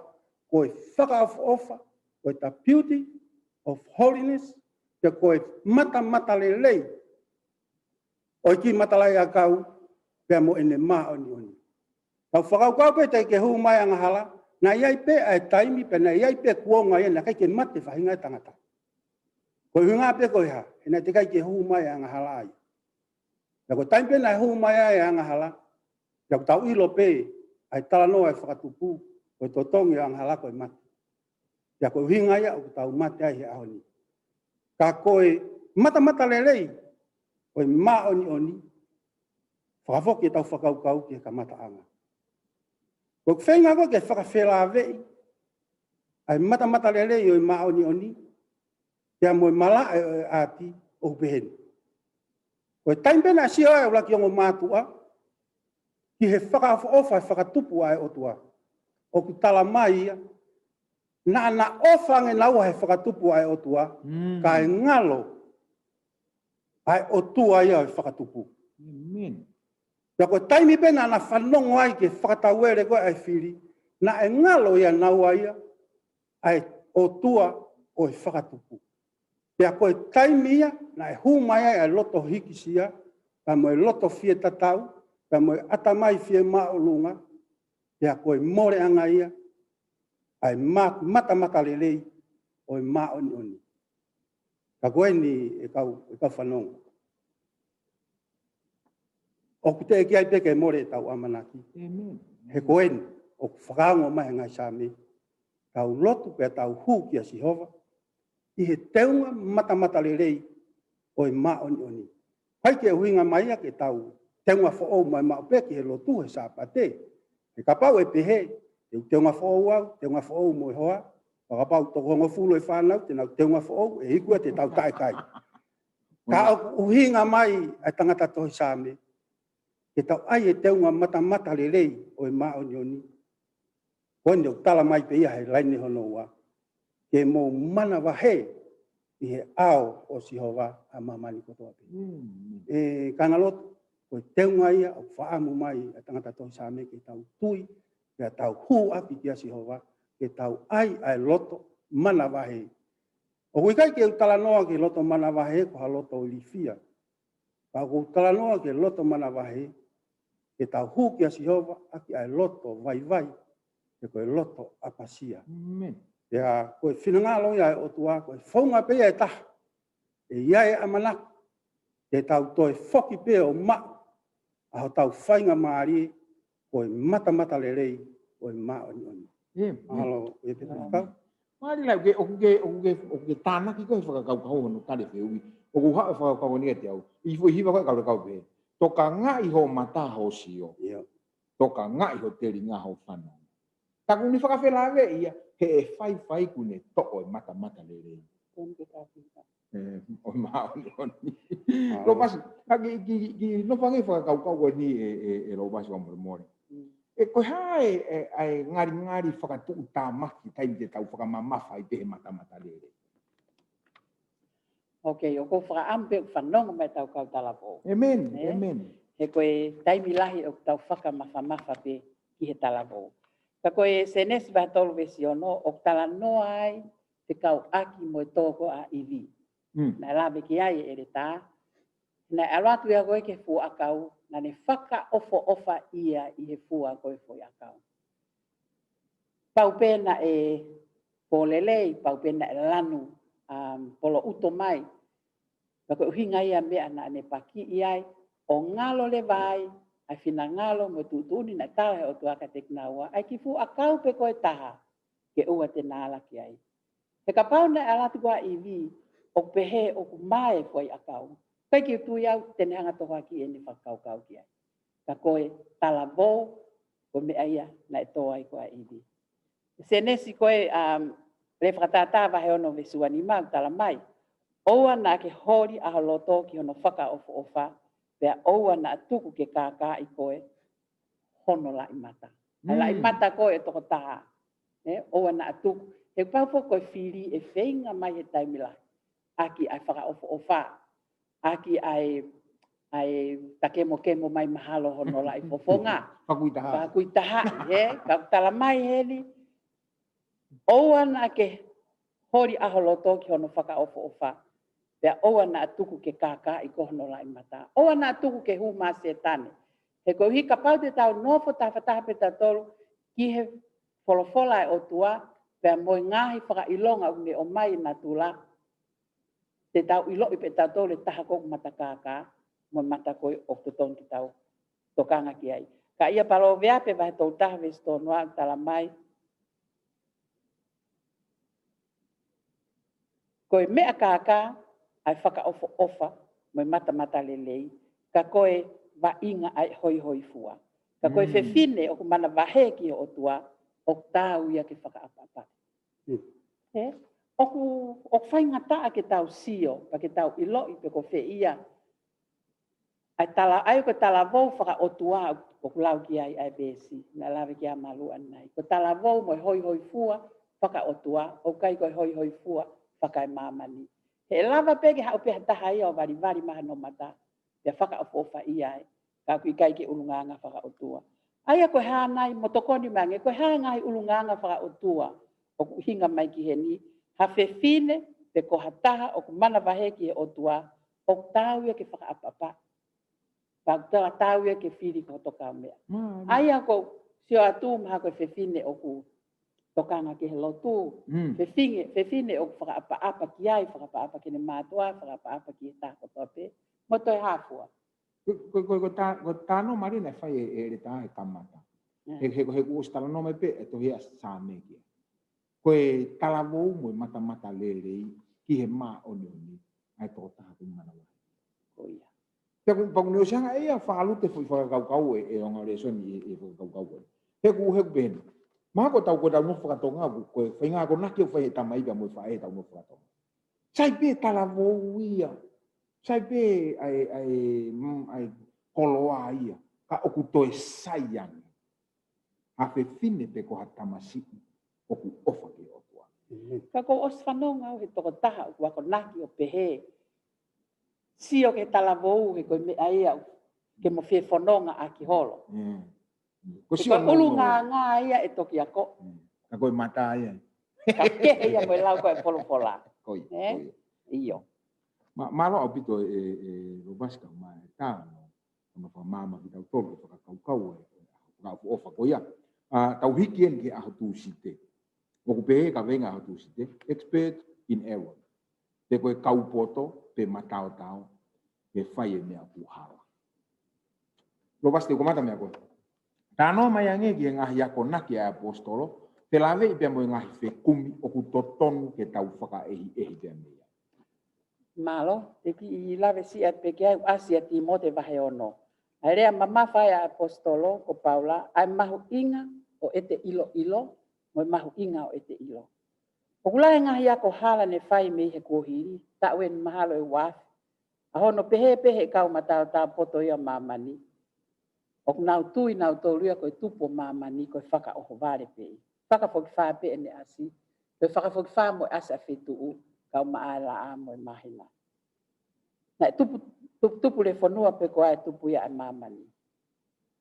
ko e fakaʻofoʻofa, ko e the beauty of holiness, pe ko e matamatalelei ʻo e kiʻi matalaʻiʻakau pea mo ʻene māʻoniʻoni. Tau fakakaukau pē teʻeki ke hū mai angahala, naʻe ʻi ai pē ʻa e taimi pea naʻe ʻi ai pē kuonga ia naʻe ʻikai ke mate faʻahinga e tangata. Ko e ʻuhinga pē ko e hā, he naʻe teʻeki ai ke hū mai angahala ai. Pea ko e taimi pē naʻe hū mai ai e angahala, pea ʻoku tau ʻilo pē ʻa e talanoa ʻa e fakatupu, ko e totongi ʻo e angahala ko e mate. Pea ko e ʻuhinga ia ʻoku tau mate ai he ʻaho ni. Ka ko e matamatalelei ʻo e māʻoniʻoni, fakafoki ʻetau fakakaukau ki he kamataʻanga. Ko e feinga ko ē ke fakafelāveʻi ʻa e matamatalelei ʻo e māʻoniʻoni pea mo e malaʻe ʻo e ʻapi ʻoku pehē ni. Ko e taimi pē naʻe sio ai ʻa e ʻuluaki ongo mātuʻa ki he fakaʻofoʻofa e fakatupu ʻa e ʻOtua, ʻoku tala mai ia, naʻa na ʻofa ange naua he fakatupu ʻa e ʻOtua, mm, kae ngalo ʻa e ʻOtua ia ʻo e fakatupu. Amen. Pea ko e taimi pē naʻa na fanongo ai ki he fakatauele ko ē ʻa e fili, naʻe ngalo ia naua ia ʻa e ʻOtua ʻo e fakatupu. Pea ko e taimi ia naʻe hū mai ai ʻa e loto hikisia, pea mo e loto fie tatau, pea mo e ʻatamai fie māʻolunga, pea ko e moleʻanga ia ʻa e ma-, matamatalelei ʻo e māʻoniʻoni. Ka ko eni ʻe kau, ʻe kau fanongo, ʻoku teʻeki ai pē ke mole ʻetau ʻamanaki. Amen. He ko eni ʻoku fakaongo mai he ngaahi Saame, tau lotu pea tau hū kia Sihova ʻi he teunga matamatalelei ʻo e māʻoniʻoni. ʻIkai ke ʻuhinga mai ia ke tau teunga foʻou mai maʻu pē ki he lotu he Sāpate. He kapau ʻe pehē, te u teunga foʻou au, teunga foʻou mo e hoa, pea kapau toko hongofulu e fānau te nau teunga foʻou, ʻe iku ia te tau taʻekai. Ka ʻoku ʻuhinga mai ʻa e tangata tohi Saame ke tau ʻai e teunga matamatalelei ʻo e māʻoniʻoni. Ko eni ʻoku tala mai pē ia he laine hono ua, ke mou manavahē ʻi he ʻao ʻo Sihova ʻa māmani kotoa pē. Mm. ʻE kāingalotu, ko e teunga ia ʻoku fakaʻamu mai ʻa e tangata tohi Saame ke tau tui, pea tau hū ʻaki kia Sihova, ke tau ʻai ʻa e loto manavahē. ʻOku ʻikai ke u talanoa ki he loto manavahē ko ha loto ilifia. Ka ʻoku ou talanoa ki he loto manavahē, ke tau hū kia Sihova ʻaki ʻa e loto vaivai, pe ko e loto ʻapasia. Amen. Pea ko e finangalo ia ʻa e ʻOtua, ko e founga pē ia ʻe taha ʻe ʻi ai e ʻamanaki te tau toe foki pē ʻo maʻu ʻa hotau faingamālie ko e matamatalelei ʻo e māʻoniʻoni. Amen. Mālō, ʻe pē kau. Mālie lahi, ʻoku ke, ʻoku ke, ʻoku ke, ʻoku ke tānaki ko ē he fakakaukau hono tali e fehuʻi. ʻOku haʻu e fakakaukau ni kiate au. ʻI he foʻi hiva ko ē ʻa e kau Lekau pehē, tokangaʻi hoʻo mata hoʻo sio. ʻIo. Tokangaʻi ho telinga hoʻo fanongo. Ka ʻoku ne fakafelāveʻi ia, he ʻe faifai kuo ne toʻo e matamatalelei. Ko eni ke kāpika. ʻE, ʻo e māʻoniʻoni. Mālō. Lopasi, ka ki, ki, ki, nofo ange fakakaukau ko eni ʻe, ʻe, ʻe Lopasi fakamolemole. Mm. ʻE ko e hā e, e, ʻa e ngalingali fakatuʻutāmaki taimi te tau fakamamafa ai pē he matamatalelei. Ok, ʻoku ou fakaʻamu pē ʻoku fanongo mai ʻetau kau talavou. Amen, ē? Amen. He ko e taimi lahi ʻoku tau fakamafamafa pē ki he talavou. Ka ko e Sēnesi vahe tolu veesi ono, ʻoku talanoa ai fekauʻaki mo e tō ko ē ʻa ʻIvi. Mm. Naʻe lave ki ai e ʻeletā. Naʻe ʻalu atu ia ko ē ki he fuʻu ʻakau, naʻa ne fakaʻofoʻofa ia ʻi he fua ko ē foʻi ʻakau. Pau pē naʻe pōlelei, pau pē naʻe lanu um, poloʻuto mai. Pea ko e ʻuhinga ia meʻa naʻa ne pakiʻi ai, ʻo ngalo leva ai ʻa e finangalo mo e tuʻutuʻuni naʻe tala he ʻOtua kiate kinaua, ʻa e kiʻi fuʻu ʻakau pē ko e taha, ke ʻoua te na ala ki ai. He kapau naʻe ala atu ko ē ʻa ʻIvi, ʻoku pehē ʻoku mae e fuʻu ʻakau. ʻIkai ke u tui au te ne hanga ʻo tohoakiʻi ʻene fakakaukau ki ai. Ka ko e talavou, ko e meʻa ia naʻe tō ai ko ē ʻa ʻIvi. Sēnesi ko ē, um, Lea Fakatātā vahe ono veesi ua nima ʻoku tala mai, ʻOua naʻa ke holi ʻa ho loto ki hono fakaʻofoʻofa, pea ʻoua naʻa tuku ke kākaaʻi koe hono laʻi mata. ʻA e laʻi Mm. mata ko ē ʻo e tokotaha. ʻE, ʻoua naʻa tuku. He pau foki ko e fili ʻe feinga mai he taimi lahi ʻaki ʻa e fakaʻofoʻofa, ʻaki ʻa e, ʻa e takemokemo mai mahalo hono laʻi fofonga. Fakakuitaha. Fakakuitaha, he, ka ʻoku tala mai heni, ʻOua naʻa ke holi ʻa ho loto ki hono fakaʻofoʻofa, pea ʻoua naʻa tuku ke kākaaʻi koe hono laʻi mata. ʻOua naʻa tuku ke hū mai ʻa Sētane. He koeʻuhi kapau te tau nofo tafataha pē tautolu ki he folofola ʻa e ʻOtua, pea mo e ngaahi fakaʻilonga ʻoku ne ʻomai ʻe natula, te tau ʻiloʻi pē tautolu e taha ko ē ʻoku mata kākā, mo e mata ko ē ʻoku totonu ke tau tokanga ki ai. Ka ʻia Palōveape vahe tolu taha veesi tolu noa ʻoku tala mai, Ko e meʻa kākā ʻa e fakaʻofoʻofa mo e matamatalelei, ka ko e vaʻinga ʻa e hoihoifua. Ka ko e Mm. fefine ʻoku manavahē ki he ʻOtua, ʻoku taau ia ke fakaʻapaʻapa. Mm. He? ʻOku, ʻoku faingataʻa ke tau sio, pea ke tau ʻiloʻi pe ko fē ia ʻa e tala, ʻa ia ko e talavou fakaʻotua ʻoku lau ki ai ʻa e veesi naʻe lave ki ai ʻa Malu ʻanenai. Ko e talavou mo e hoihoifua fakaʻotua, ʻoku ʻikai ko e hoihoifua fakaemāmani. He ʻe lava pē ke haʻu pē ha taha ia ʻo valivali mai hono mata, pea fakaʻofoʻofaʻia ai, ka ʻoku ʻikai ke ʻulungaanga fakaʻotua. ʻA ia ko e hā nai, mo tokoni mai ange, ko e hā e ngaahi ʻulungaanga fakaʻotua ʻoku ʻuhinga mai ki heni, ha fefine pe ko ha taha ʻoku manavahē ki he ʻOtua, ʻoku taau ia ke fakaʻapaʻapa. Pea ʻoku taau ia ke fili ki hoto kaumeʻa. Mm. ʻA ia ʻoku ou sio atu mahalo ko e fefine ʻoku tokanga ki he lotu. Mm. Fefine, fefine ʻoku fakaʻapaʻapa ki ai, fakaʻapaʻapa ki heʻene mātuʻa, fakaʻapaʻapa ki he taha kotoa pē. Mo toe hā fua. Ko, ko, ko, ko tā, ko e talanoa mālie naʻe fai ʻe, ʻe Leta he kamata. Mm. He, he, he kuo ʻosi talanoa mai pē ʻe he tohi ʻa Saame ki ai. Ko e talavou mo e matamatalelei ki he māʻoniʻoni ʻa e tokotaha ʻoku manavahē. Ko ia. Pea ʻoku, pea ʻoku ne ʻosi hanga ʻe ia ʻo fakalute foʻi fakakaukau ʻe, ʻe ongo lēsoni ʻe, ʻe fakakaukau ko ē. He ʻoku, he ʻoku pehē ni. Mahalo ko ʻetau, ko ʻetau nofo fakatonga, ko e faʻahinga akonaki ʻoku fai ʻe he tamai pea mo e faʻē ʻetau nofo fakatonga. Sai pē talavou ia. Sai pē ʻa e, ʻa e, mm, ʻa e koloa ia. Ka ʻoku toe sai ange ha fefine pe ko ha tamasiʻi ʻoku ʻofa ki he ʻOtua. Amen. Ka ʻoku ou ʻosi fanongo au he tokotaha ʻoku akonaki ʻo pehē, sio ki he talavou he ko e meʻa ia ke mo fie fononga ʻaki holo. Mm. Ko e He sio ko e ʻulungaanga ia ʻe toki ako. Mm. Ka ko e mata ia. Ka kehe ia mo e lau ko ē ʻa e folofola. Ko ia, ʻE? ko ia. ʻIo. Mā, mālō ʻaupito ʻe, ʻe Lopasi ka mai e talanoa. Kona fakamaama kitautolu ke fakakaukau e, e, fakaʻofoʻofa ko ia. ʻA, tau hiki eni ki he ʻaho Tūsite. ʻOku pehē kaveinga ʻaho Tūsite, expert in error. Pe ko e kau poto, pe mataotao, pe fai e meʻa ʻoku hala. Lopasi te u kamata meia koe. Talanoa mai ange ki he ngaahi akonaki ʻa e ʻaposetolo, felāveʻi pea mo e ngaahi fekumi ʻoku totonu ke tau fakaʻehiʻehi pea mei ai. Mālō, te u kiʻi lave siʻi atu pē ki ai, ʻoku ʻasi ʻia Tīmote vahe ono. ʻA e lea mamafa ʻa e ʻaposetolo ko Paula, ʻa e mahuʻinga ʻo ʻete ʻiloʻilo, mo e mahuʻinga ʻo ʻete ʻilo. ʻOku lahi e ngaahi ako hala ne fai mei he kuohili, taʻu eni mahalo ʻe uaafe. ʻA hono pehē pē ʻe he kau mataotao poto ia ʻo māmani, ʻoku nau tui nautolu ia ko e tupu ʻo māmani ko e fakaʻohovale pē. Fakafokifā pē ʻene ʻasi, ko e fakafokifā mo e ʻasi ʻa fetuʻu, kau maʻa e laʻā mo e māhina. Naʻe tupu, tupu, tupu le fonua pe ko e hā e tupu ia ʻa māmani.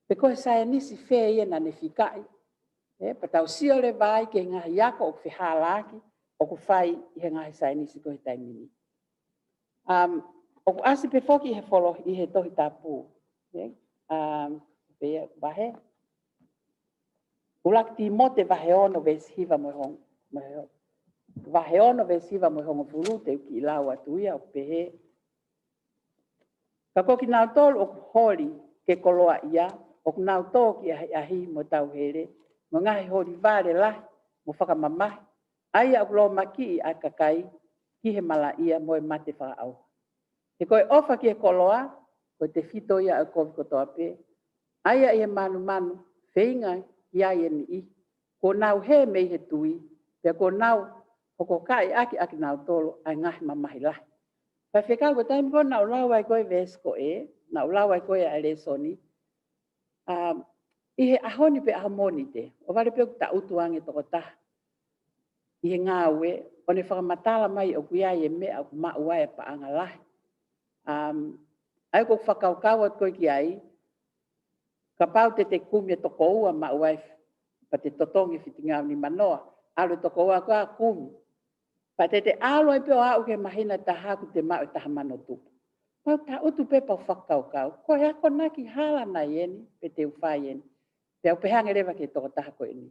Pe ko e saienisi fē ia naʻa ne fikaʻi. ʻE, pea tau sio leva ai ki he ngaahi ako ʻoku fehālaaki, ʻoku fai ʻi he ngaahi saienisi ko ē he taimi ni. Um, ʻoku ʻasi pē foki ʻi he folo, ʻi he Tohi Tapu. ʻE, um, pea vahe. ʻUluaki Tīmote vahe ono veesi hiva mo e hong-, mo e hong-, vahe ono veesi hiva mo e hongofulu, te u kiʻi lau atu ia ʻo pehē: Ka ko kinautolu ʻoku holi ke koloaʻia, ʻoku nau tō ki ʻahiʻahi mo tauhele, mo e ngaahi holi vale lahi mo fakamamahi, ʻa ia ʻoku lōmakiʻi ʻa e kakai ki he malaʻia mo e mate fakaʻauha. He ko e ʻofa ki he koloa, ko e tefito ia ʻo e kovi kotoa pē, ʻa ia ʻi he manumanu feinga ki ai e niʻihi, kuo nau hē mei he tui, pea kuo nau hokokaʻi ʻaki ʻakinautolu ʻa e ngaahi mamahi lahi. Faifekau, ko e taimi ko ē naʻa ku lau ai ko ē veesi ko ē, naʻa ku lau ai ko ē ʻa e lēsoni, um, ʻi he ʻaho ni pe ʻaho Mōnite, ʻohovale pē ʻoku taʻutu ange tokotaha ʻi he ngāue, ʻo ne fakamatala mai ʻoku ʻi ai e meʻa ʻoku maʻu ai e paʻanga lahi. Um, ʻa ia ʻoku ou fakakaukau atu ko ē ki ai, kapau te te kumi e toko ua maʻu ai, pea te totongi e fitungeau nimanoa, ʻalu e toko ua ko ē ʻo kumi. Pea te te ʻalu ai pē ʻo aʻu ki he māhina ʻe taha ʻoku te maʻu e taha mano tupu. Pea u taʻutu pē pea u fakakaukau, ko e akonaki hala nai eni pe te u fai eni? Pea u pehē ange leva ki he tokotaha ko eni,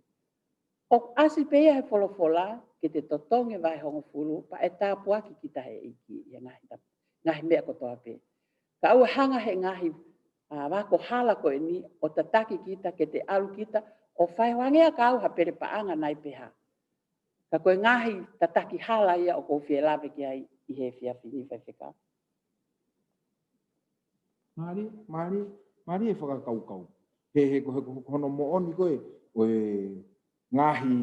ʻoku ʻasi pē ia he folofola, ke te totongi e vahe hongofulu, pea ʻe tāpuaki kita ʻe he ʻEiki ʻi he ngaahi tap-, ngaahi meʻa kotoa pē. Ka ʻoua ʻe hanga ʻe he ngaahi, ā, ako hala ko eni ʻo tataki kita ke te ʻalu kita ʻo fai, hangē ia ka ʻoku ʻi ai ha pele paʻanga nai pe hā. Ka ko e ngaahi tataki hala ia ʻoku ou fie lave ki ai ʻi he efiafi ni, Faifekau. Mālie, mālie, mālie e fakakaukau. He, he, ko, he, ko, ko hono moʻoni ko ē, ko e ngaahi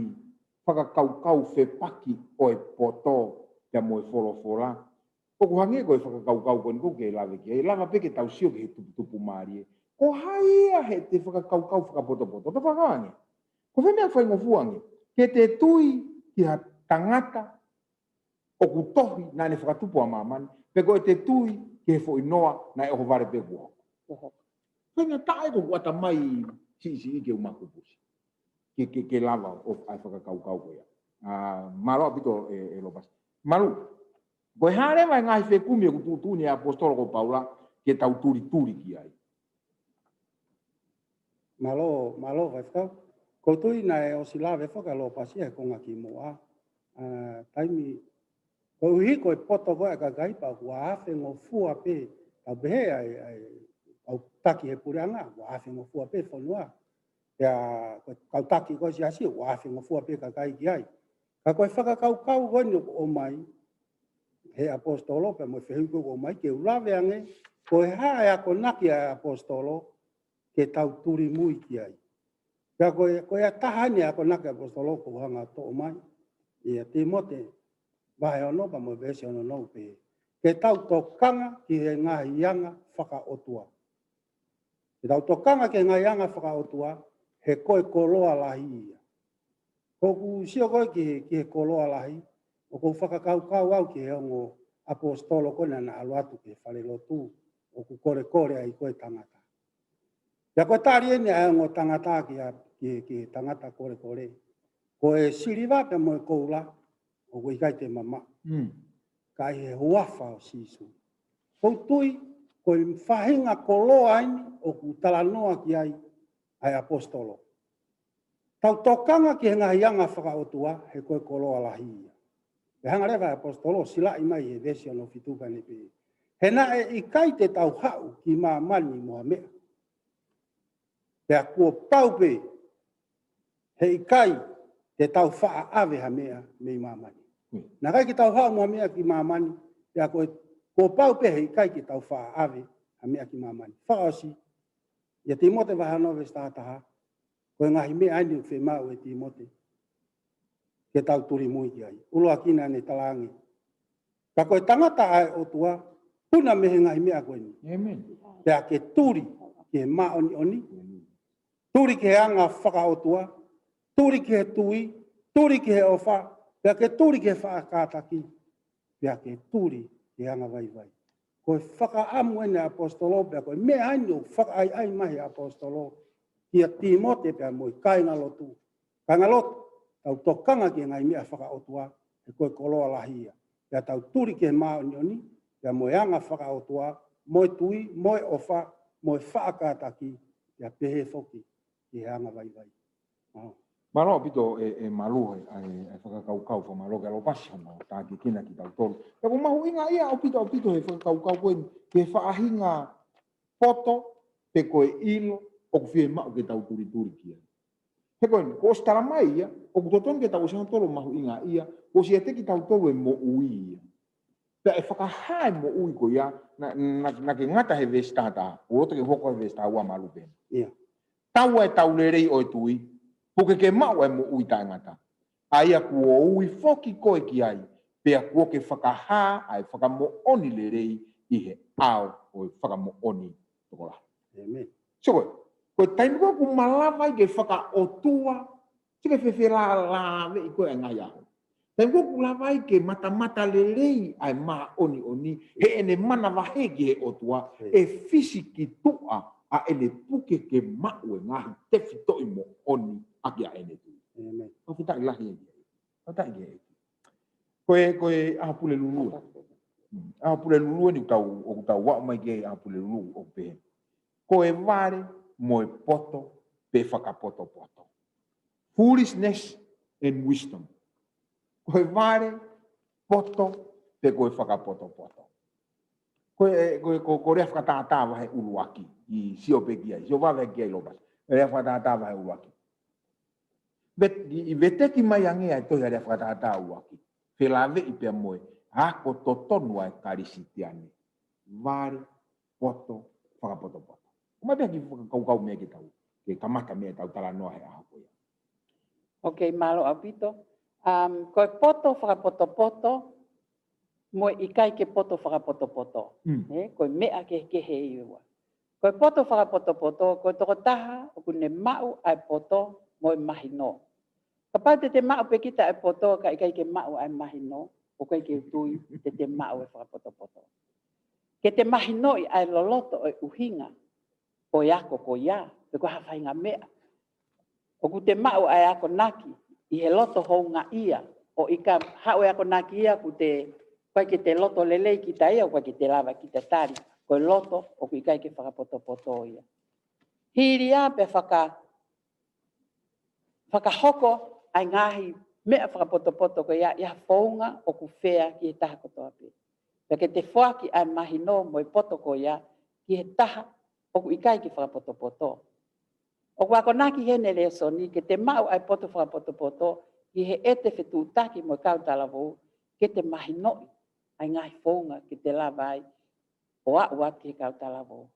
fakakaukau fepaki ʻo e poto pea mo e folofola. ʻOku hangē ko e fakakaukau ko eni ʻoku ke lave ki ai, lava pē ke tau sio ki he tuputupu mālie. Ko hai ia heʻete fakakaukau fakapotopoto? Tau fakakaukau ange, ko e fē meʻa faingofua ange? Ke te tui ki ha tangata ʻoku tohi naʻa ne fakatupu ʻa māmani, pe ko ʻete tui ki he foʻi noa naʻe ʻohovale pē kuo hoko? Kuo hoko. Faingataʻa ia, ko ʻeku ʻatamai siʻisiʻi ke u makupusi ke, ke, ke lava ʻo ʻai fakakaukau ko ia. Ā, mālō ʻaupito ē, ē Lopasi. Malu, ko e hā leva e ngaahi fekumi ʻoku tuʻutuʻuni ʻe he ʻaposetolo ko Paula ke tau tulituli ki ai? Mālō, mālō Faifekau. ʻOku ou tui naʻe ʻosi lave foki ʻa Lopasi he konga kimuʻa. Ā, taimi, koeʻuhi ko e poto ko ē ʻa e kakai pea ʻoku ua afe ngofua pē, tau pehē ai, ai, ʻoku taki he puleʻanga, ua afe ngofua pē fonua. Pea ko e kau taki ko ē siasi, ua afe ngofua pē kakai ki ai. Ka ko e fakakaukau ko eni ʻoku ʻomai he ʻaposetolo pea mo e fehuʻi ko ē ʻoku ʻomai, ke u lave ange, ko e hā e akonaki ʻa e ʻaposetolo ke tau tulimui ki ai. Pea ko e, ko e taha eni e akonaki ʻa e ʻaposetolo ʻoku ou hanga ʻo toʻo mai, ʻia Tīmote vahe ono pea mo e veesi ono, ʻoku pehē: Ke tau tokanga ki he ngaahi anga fakaʻotua. Ke tau tokanga ki he ngaahi anga fakaʻotua, he ko e koloa lahi ia. ʻOku ou sio ko ē ki he, ki he koloa lahi, ʻoku ou fakakaukau au ki he ongo ʻaposetolo ko ē naʻa na ʻalu atu ki he falelotu ʻoku kolekole ai ko ē tangata. Pea ko e tali eni ʻa e ongo tangata ki he, ki he, ki he tangata kolekole: Ko e siliva pea mo e koula ʻoku ʻikai te ma maʻu, Mm. ka ʻi he huafa ʻo Sīsū. ʻOku ou tui ko e faʻahinga koloa eni ʻoku talanoa ki ai ʻa e ʻaposetolo. Tau tokanga ki he ngaahi anga fakaʻotua, he ko e koloa lahi ia. Pea hanga leva ʻa e ʻaposetolo ʻo silaʻi mai he veesi ono fitu pea ne pehē: He naʻe ʻikai te tau haʻu ki māmani mo ha meʻa, pea kuo pau pē he ʻikai te tau faʻa ʻave ha meʻa mei māmani. Hmm. Naʻe ʻikai ke tau haʻu mo ha meʻa ki māmani, pea ko e, kuo pau pē he ʻikai ke tau faʻa ʻave ha meʻa ki māmani. Fakaʻosi, ʻia Tīmote vahe ono veesi taha taha, ko e ngaahi meʻa eni ʻoku fiemaʻu ʻe Tīmote ke tau tulimui ki ai. ʻUluaki naʻa ne talaange, ka ko e tangata ʻa e ʻOtua, puna mei he ngaahi meʻa ko eni. ʻĒmeni. Pea ke tuli ki he māʻoniʻoni, ʻĒmeni. Tuli ki he anga fakaʻotua, tuli ki he tui, tuli ki he ʻofa, pea ke tuli ki he faʻa kātaki, pea ke tuli ki he anga vaivai. Ko e fakaʻamu eni ʻa e ʻaposetolo, pea ko e meʻa eni ʻoku fakaʻaiʻai mai he ʻaposetolo kia Tīmote pea mo e kāingalotu. Kāingalotu, tau tokanga ki he ngaahi meʻa fakaʻotua, he ko e koloa lahi ia. Pea tau tuli ki he māʻoniʻoni, pea mo e anga fakaʻotua, mo e tui, mo e ʻofa, mo e faʻa kātaki, pea pehē foki ki he anga vaivai. Oh. Mālō ʻaupito e, e Malu he, e, e fakakaukau, fakamālō kia Lopasi hono tākiekina kitautolu. Pea ʻoku mahuʻinga ia ʻaupito, ʻaupito he fakakaukau ko eni, he faʻahinga poto, pe ko e ʻilo, ʻoku fiemaʻu ke tau tulituli ki ai. He ko eni, kuo ʻosi tala mai ia, ʻoku totonu ke tau ʻosi ʻalu ʻo mahuʻingaʻia, kuo ʻosi ʻiate kitautolu e moʻui ia. Pea ʻe fakahā e moʻui ko ia, naʻa, naʻa, naʻa ke ngata he veesi taha taha, ʻoku ou loto ke u hoko he veesi taha ua Malu pehē. ʻIo. Tau ʻa e tau lelei ʻo e tui, puke ke maʻu ʻa e moʻui taʻengata. ʻA ia kuo ui foki koe ki ai, pea kuo ke fakahā ʻa e fakamoʻoni lelei ʻi he ʻao ʻo e fakamoʻoni tokolahi. ʻĒmeni. So, ko e, ko e taimi ko ē ʻoku malava ai ke fakaʻotua, sio ki he fefelālāveʻi ko ē ʻa e ngaahi ʻaho. Taimi ko ē ʻoku lava ai ke matamata lelei ʻa e māʻoniʻoni, heʻene manavahē ki he ʻOtua, ʻIo. ʻe fisi ki tuʻa ʻa ʻene puke ke maʻu e ngaahi tefitoʻi moʻoni ʻaki ʻa ʻene tui. ʻĒmeni. Fakafetaʻi lahi ē. Fakafetaʻi ki he ʻEiki. Ko e, ko e ʻaho Pulelulu ē. Mm, ʻaho Pulelulu eni ʻoku tau, ʻoku tau aʻu mai ki he ʻaho Pulelulu ʻoku pehē. Ko e vale mo e poto pe fakapotopoto. Foolishness and wisdom. Ko e vale, poto, pe ko e fakapotopoto. Ko e, ko e, ko, ko e lea fakatātā vahe ʻuluaki, ʻi sio pē ki ai, sio vave ki ai Lopasi. Lea fakatātā vahe ʻuluaki. Vet-, ʻi, ʻi veteki mai ange ʻa e tohi ʻa e lea fakatātā ʻuluaki. Felāveʻi pea mo e ako totonu ʻa e Kalisitiane. Vale, poto, fakapotopoto. ʻOmai pē ha kiʻi fakakaukau mei ai ke tau, ke kamata mei ai ʻetau talanoa he ʻaho ko ia. Ok, mālō ʻaupito. Um, ko e poto fakapotopoto, mo e ʻikai ke poto fakapotopoto. Mm. Ē, ko e meʻa kehekehe ia ʻe ua. Ko e poto fakapotopoto, ko e tokotaha ʻoku ne maʻu ʻa e poto mo e mahino. Kapau te te maʻu pē kita ʻa e poto, ka ʻikai ke maʻu ʻa e mahino, ʻoku ʻikai ke u tui te te maʻu e fakapotopoto. Ke te mahinoʻi ʻa e loloto ʻo e ʻuhinga ʻo e ako ko ia, pe ko ha faʻahinga meʻa. ʻOku te maʻu ʻa e akonaki ʻi he loto houngaʻia, ʻo ʻikai haʻu e akonaki ia ʻoku te, ʻikai ke te loto lelei kita ia, ʻikai ke te lava kita tali, ko e loto ʻoku ʻikai ke fakapotopoto ia. Hili ia pea faka-, fakahoko ʻa e ngaahi meʻa fakapotopoto ko ia ʻi ha founga ʻoku fea ki he taha kotoa pē. Pea ke te foaki ʻa e mahino mo e poto ko ia ki he taha ʻoku ʻikai ke fakapotopoto. ʻOku akonaki heni e lēsoni ke te maʻu ʻa e poto fakapotopoto ki he ʻete fetuʻutaki mo e kau talavou ke te mahinoʻi ʻa e ngaahi founga ke te lava ai ʻo aʻu atu ki he kau talavou.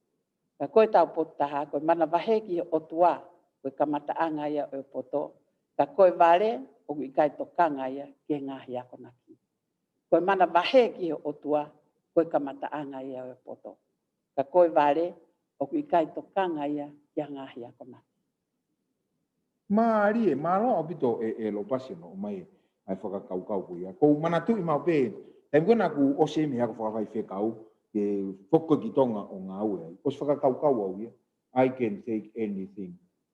Ka ko e tau potu taha, ko e manavahē ki he ʻOtua, ko e kamataʻanga ia ʻo e poto. Ka ko e vale, ʻoku ʻikai tokanga ia ki he ngaahi akonaki. Ko e manavahē ki he ʻOtua, ko e kamataʻanga ia ʻo e poto. Ka ko e vale, ʻoku ʻikai tokanga ia ki he ngaahi akonaki. Mālie, mālō ʻaupito e, e Lopasi hono ʻomai ʻa e fakakaukau ko ia. ʻOku ou manatuʻi maʻu pē, taimi ko ē naʻa ku ʻosi mei he ako fakafaifekau, ke foki ki Tonga ʻo ngāue ai. ʻOsi fakakaukau au ia, I can take anything,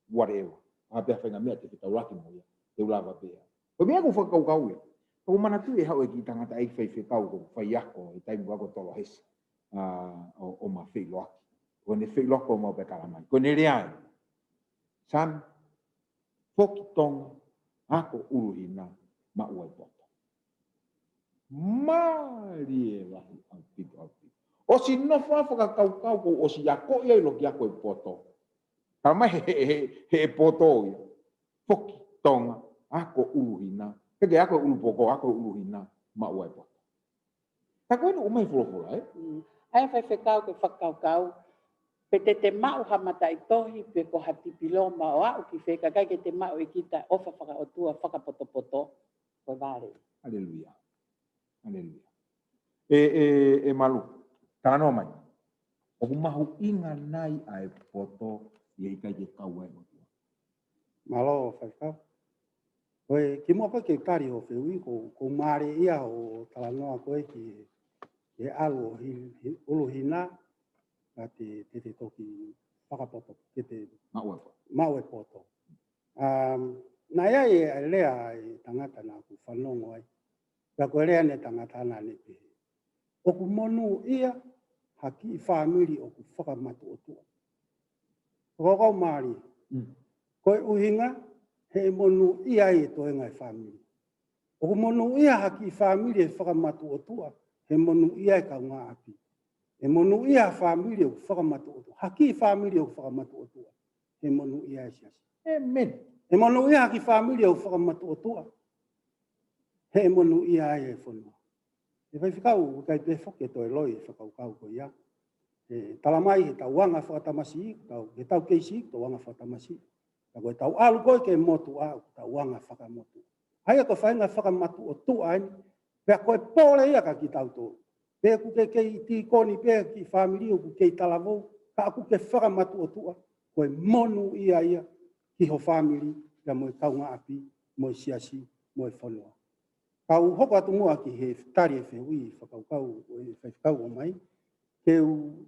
whatever. ʻA pē ha faʻahinga meʻa te fetaulaki mo ia, te u lava pē ia. Ko e meʻa ʻoku ou fakakaukau ia. ʻOku ou manatuʻi e haʻu e kiʻi tangataʻeiki faifekau ʻoku faiako, he taimi ko ē ʻoku ako Tolo Hesi, ʻa, ʻo, ʻo ma feʻiloaki. Ko ʻene feʻiloaki ʻo mau pē tala mai. Ko ʻene lea ia. Son, foki Tonga, ako ʻuluhina, maʻu ʻa e poto. Mālie lahi ʻaupito, ʻaupito. ʻOsi nofo ʻa e fakakaukau ʻoku ou ʻosi ako ia ʻi loki ako e poto. Tala mai he, he, he, he poto ia. Foki Tonga, ako ʻuluhina. He ke ako e ʻulupoko, ako ʻuluhina, maʻu ʻa e poto. Ka ko eni ʻoku ʻomai folofola, ē? Mm. ʻA ia faifekau ke fakakaukau, pe te te maʻu ha mataʻitohi, pe ko ha tipiloma ʻo aʻu ki fē, ka ʻikai ke te maʻu ʻe kita ʻofa fakaʻotua fakapotopoto, ko e vale. Haleluia. Haleluia. E, e, e Malu, talanoa mai. ʻOku mahuʻinga nai ʻa e poto ʻi he ʻikai ke kau ai ʻOtua? Mālō, faifekau. Ko e kimuʻa ko ē ke u tali hoʻo fehuʻi, ʻoku, ʻoku mālie ia hoʻo talanoa ko ē ki he, ki he ʻalu ʻo hi-, hi-, ʻuluhina, ka te, te, te toki fakapoto, ke te maʻu e poto. Maʻu e poto. Um, naʻe ʻi ai e lea ʻa e tangata naʻa ku fanongo ai. Pea ko e lea ʻa e tangata naʻa ne pehē, ʻoku monūʻia ha kiʻi fāmili ʻoku fakamatuʻotuʻa. Fakakaukau mālie. Mm. Ko e ʻuhinga, he ʻe monūʻia ai e toenga e fāmili. ʻOku monūʻia ha kiʻi fāmili ʻe fakamatuʻotuʻa, he monūʻia e kaungāʻapi. ʻE monūʻia ha fāmili ʻoku fakamatuʻotuʻa. Ha kiʻi fāmili ʻoku fakamatuʻotuʻa, he monūʻia e siasi. ʻĒmeni. ʻE monūʻia ha kiʻi fāmili ʻoku fakamatuʻotuʻa, he ʻe monūʻia ai e fonua. ʻE faifekau, ʻoku ʻikai pē foki e toe loi e fakakaukau ko ia. ʻE tala mai he tau anga fakatamasiʻi, tau, he tau keisi, tau anga fakatamasiʻi. Ka ko e tau ʻalu ko ē ke motuʻa, tau anga fakamotuʻa. ʻA ia ko e faʻahinga fakamatuʻotuʻa eni, pea ko e pole ia kia kitautolu. Pe ʻoku ke kei tīkoni pe kiʻi fāmili ʻoku kei talavou, ka ʻoku ke fakamatuʻotuʻa, ko e monūʻia ia ki ho fāmili, pea mo e kaungāʻapi, mo e siasi, mo e fonua. Kau hoko atu muʻa ki he tali e fehuʻi fakakaukau ʻo e faifekau ʻomai, ke u,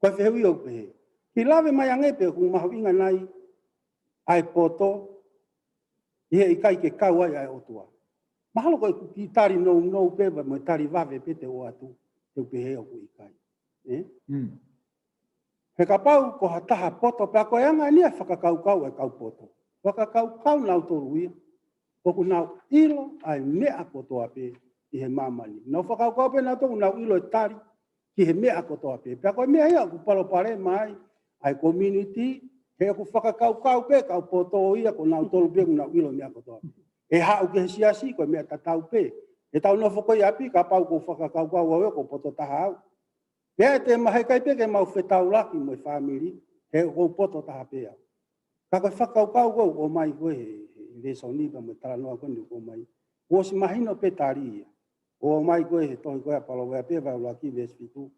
ko e fehuʻi ʻoku pehē. Ke lave mai ange pe ʻoku mahuʻinga nai ʻa e poto ʻi he ʻikai ke kau ai ʻa e ʻOtua. Mahalo ko e kiʻi tali nounou pe, mo e tali vave pe te u ʻoatu, te u pehē ʻoku ʻikai. ʻE? Mm. He kapau ko ha taha poto, pea ko e anga eni e fakakaukau e kau poto. Fakakaukau nautolu ia, ʻoku nau ʻilo ʻa e meʻa kotoa pē ʻi he māmani. Nau fakakaukau pē nautolu ʻoku nau ʻilo e tali ki he meʻa kotoa pē. Pea ko e meʻa ia ʻoku palopalema ai ʻa e community, he ʻoku fakakaukau pē kau poto ia ko nautolu pē ʻoku nau ʻilo e meʻa kotoa pē. ʻE haʻu ki he siasi ko e meʻa tatau pē. ʻE tau nofo ko ē ʻi ʻapi kapau ko e fakakaukau au ia ko e poto taha au. Pea ʻe te mahekai pē ke mau fetaulaki mo e fāmili, he ʻoku ou poto taha pē au. Ka ko e fakakaukau ko ē ʻoku ʻomai ko ē he, he lēsoni pea mo e talanoa ko eni ʻoku ʻomai. ʻOsi mahino pē tali ia. ʻOmai ko ē he tohi ko ē ʻa Palōveape vahe ʻuluaki veesi fitu.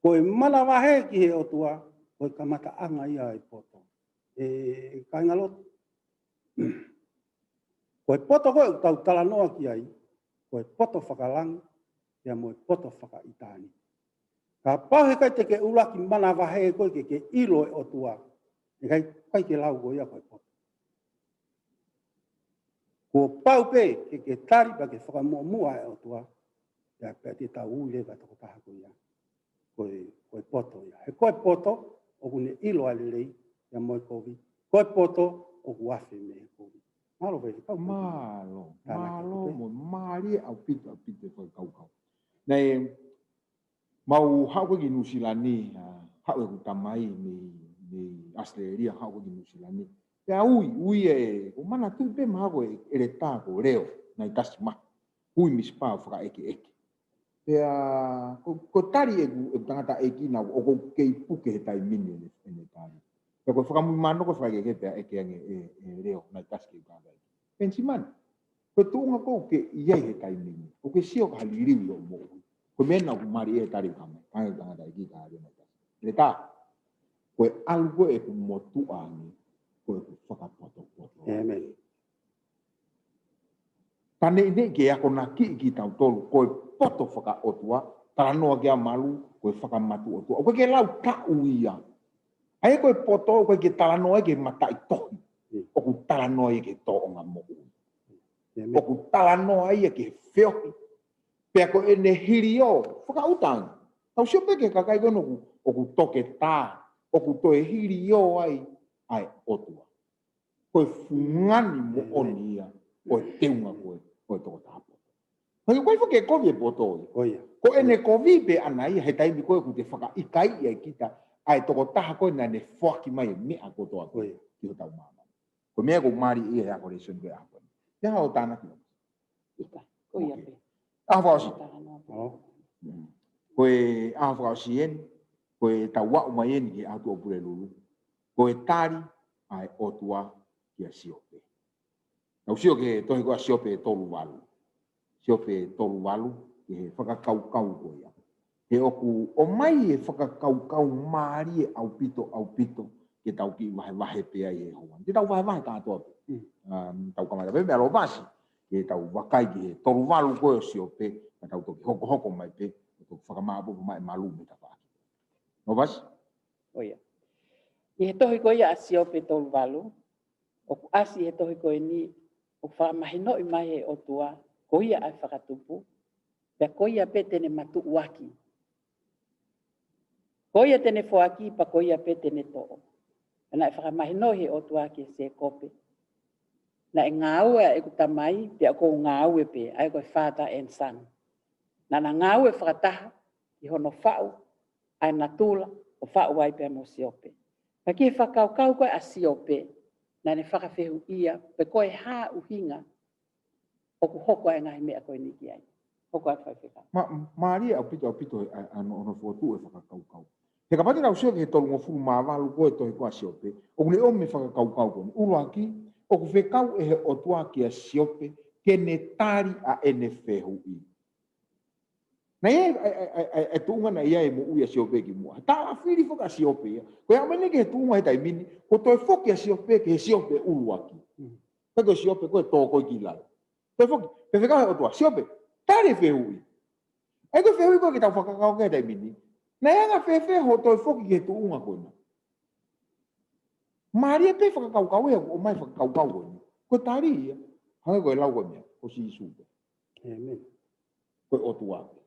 Ko e manavahē ki he ʻOtua, ko e kamataʻanga ia e poto. ʻE, kāinga lotu. Ko e poto ko ē ʻoku tau talanoa ki ai, ko e poto fakalangi, pea mo e poto fakaʻitāniti. Kapau heʻikai te ke ʻuluaki manavahē ko ē ke ke ʻilo e ʻOtua, heʻikai, ʻikai ke lau koe ia ko e poto. Kuo pau pē ke ke tali pea ke fakamuʻomuʻa e ʻOtua, pea, pea te tau ui leva tokotaha ko ia ko e, ko e poto ia. He ko e poto, ʻoku ne ʻilo ʻa e lelei, pea mo e kovi. Ko e poto, ʻoku afe mei he kovi. Mālō, faifekau. Mālō, tānaki mālō atu pē. Mo mālie ʻaupito, ʻaupito e fakakaukau. Naʻe mau haʻu ko ē ki Nuʻusila ni, ʻa, haʻu ʻeku tamai mei, mei ʻAositelēlia, haʻu ko ē ki Nuʻusila ni. Pea ui, ui e, ʻoku ou manatuʻi pē mahalo ko e ʻeletā ko Leo, Naitasi Mahu. Ui Misi Pā ʻo fakaʻekeʻeke. Pea, ko, ko e tali ʻeku, ʻeku tangataʻeiki naʻa, ʻoku ou kei puke he taimi ni ʻene, ʻene tali. Pea ko e fakamuimui mahino ko e fakaʻekeʻeke pea ʻeke ange ʻe, ʻe Leo, Naitasi ki he tangataʻeiki. Penisimani, ko e tuʻunga ʻoku ke ʻi ai he taimi ni, ʻoku ke sio ki ha liliu ʻi hoʻo moʻui. Ko e meʻa naʻa ku mālieʻia he tali ʻoku hā mai, tangataʻeiki ka Leo, Naitasi. ʻEletā, ko e ʻalu ko ē ʻeku motuʻa ni, ko ʻeku fakapotopoto. ʻĒmeni. Ka neʻineʻi ke akonakiʻi kitautolu, ko e poto fakaʻotua, talanoa ki ai ʻa Malu, ko e fakamatuʻotua. ʻOku ʻikai ke lau taʻu ia. ʻA ia ko e poto, ʻoku ʻikai ke talanoa ia ki he mataʻitohi. Mm. ʻOku talanoa ia ki he tōʻonga moʻui. ʻĒmeni. ʻOku talanoa ia ki he feohi. Pea ko ʻene hiliō, fakaʻuta ange. Tau sio pē ki he kakai ko ē ʻoku, ʻoku toketā, ʻoku toe hiliō ai ʻa e ʻOtua. Ko e fungani moʻoni ia, ko e teunga ko ē, ko e tokotaha poto. Ko ia, ko e fakakovi e poto ia. Ko ia. Ko ʻene kovi pē ʻana ia, he taimi ko ē ʻoku te fakaʻikaiʻi ai kita, ʻa e tokotaha ko ē naʻa ne foaki mai e meʻa kotoa ko ē, ko ia, ki hotau māmani. Ko e meʻa ʻoku mālie ia he ako lēsoni ko ē ʻaho ko eni. Te hao tānaki. ʻIkai, ko ia pē. ʻAho fakaʻosi. Talanoa pē. Oh. Mm. Ko e ʻaho fakaʻosi eni, ko e tau aʻu mai eni ki he ʻaho Tuʻapulelulu. Ko e tali ʻa e ʻOtua kia Siope. Tau sio ki he tohi ko ē ʻa Siope tolu valu. Siope tolu valu, ki he fakakaukau ko ia. He ʻoku ʻomai e fakakaukau mālie ʻaupito, ʻaupito, ke tau kiʻi vahevahe pē ai he houa ni. Ke tau vahevahe kātoa pē. Mm. Um, tau kamata pē meia Lōvasi, ke tau vakai ki he tolu valu ko ē ʻo Siope, ka tau toki hokohoko mai pē, ʻo toki fakamāʻopoʻopo mai Malu mo e tafaʻaki. Lōvasi? ʻO ia. ʻI he tohi ko ia ʻa Siope tolu valu, ʻoku ʻasi he tohi ko eni, ʻoku fakamahinoʻi mai he ʻOtua, ko ia ʻa e fakatupu, pea ko ia pē te ne matuʻuaki. Ko ia te ne foaki, pea ko ia pē te ne toʻo. Naʻe fakamahinoʻi he ʻOtua kia Sēkope, naʻe ngāue ʻa ʻeku tamai, pea ʻoku ou ngāue pē, ʻa ia ko e father and son. Naʻa na ngāue fakataha ʻi hono faʻu ʻa e natula, ʻo faʻu ai pea mo Siope. Ka ki he fakakaukau ko ē ʻa Siope, naʻa ne fakafehuʻia, pe ko e hā ʻuhinga ʻoku hoko ai e ngaahi meʻa ko eni ki ai. Hoko atu Faifekau. Ma, mālie ʻaupito, ʻaupito, ʻa, ʻa hono, hono fokotuʻu e fakakaukau. He kapau te tau sio ki he tolungofulu mā valu ko ē tohi ko ē ʻa Siope, ʻoku ne ʻomi e fakakaukau ko eni. ʻUluaki, ʻoku fekau ʻe he ʻOtua kia Siope, ke ne tali ʻa ʻene fehuʻi. Naʻe ʻi ai, ʻa, ʻa, ʻa, ʻa, ʻa e tuʻunga naʻe ʻi ai e moʻui ʻa Siope kimuʻa. He tālafili foki ʻa Siope ia. Ko e aʻu mai eni ki he tuʻunga he taimi ni, ko e toe foki ʻa Siope ki he Siope ʻuluaki. Mm. Pea ko Siope ko e tō ko ē ki lalo. Toe foki, pea fekau ʻe he ʻOtua, Siope, tali e fehuʻi. ʻA ia ko e fehuʻi ko ē ke tau fakakaukau ki ai he taimi ni. Naʻe anga fēfē hoʻo toe foki ki he tuʻunga ko ena? Mālie pē fakakaukau ē, ʻomai fakakaukau ko eni. Ko e tali ia, hangē ko e lau ko ē meʻa, ko Sīsū pē. ʻĒmeni. Ko e ʻOtua pē.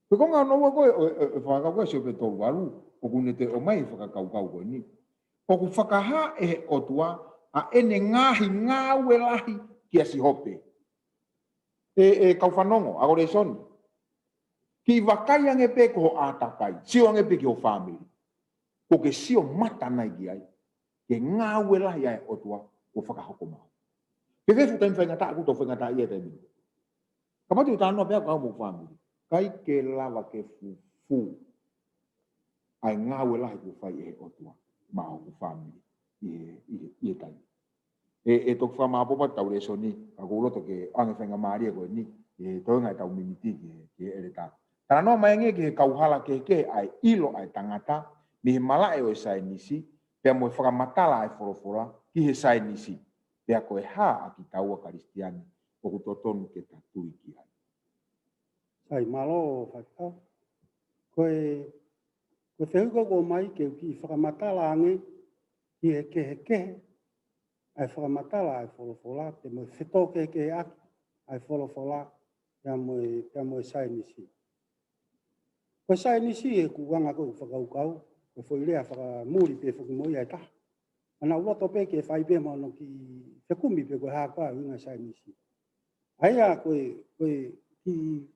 Ko e konga hono ua ko ē ʻo e, ʻo e, ʻo e fakakaukau ko ē Siope tolu valu, ʻoku ne toe ʻomai e fakakaukau ko eni. ʻOku fakahā ʻe he ʻOtua ʻa ʻene ngaahi ngāue lahi kia Siope. ʻE, ʻe kau fanongo, ako lēsoni. Kiʻi vakai ange pē ki ho ʻātakai, sio ange pē ki ho fāmili. Kuo ke sio mata nai ki ai, ki he ngāue lahi ʻa e ʻOtua kuo fakahoko maʻau. Pe fēfē fuʻu taimi faingataʻa ʻoku tau faingataʻaʻia he taimi ni? Kapau te u talanoa pē au ki hoʻomou fāmili, ʻikai ke lava ke fufū ʻa e ngāue lahi kuo fai ʻe he ʻOtua maʻa hoku fāmili ʻi he, ʻi he, ʻi he taimi. ʻE, ʻe toki fakamāʻopoʻopo atu ʻetau lēsoni, ka ʻoku ou loto ke ʻoange faingamālie ko eni, ʻe toenga ʻetau miniti ki he, ki he ʻeletā. Talanoa mai ange ki he kauhala kehekehe ʻa e ʻilo ʻa e tangata, mei he malaʻe ʻo e saienisi, pea mo e fakamatala ʻa e folofola ki he saienisi, pea ko e hā ʻa kitaua Kalisitiane ʻoku totonu ke ta tui ki ai. Sai, mālō Faifekau. Ko e, ko e fehuʻi ko ē ʻoku ʻomai ke u kiʻi fakamatala ange ki he kehekehe ʻa e fakamatala ʻa e folofola, pea mo e fetōkehekeheʻaki ʻa e folofola, pea mo e, pea mo e saienisi. Ko e saienisi ʻi heʻeku anga ko ē ʻeku fakakaukau, ko e foʻi lea fakamuli pē foki mo ia ʻe taha. ʻA ia naʻa ku loto pē ke fai pē mo hono kiʻi fekumi pe ko e hā koā e ʻuhinga e saienisi. ʻA ia ko e, ko e kiʻi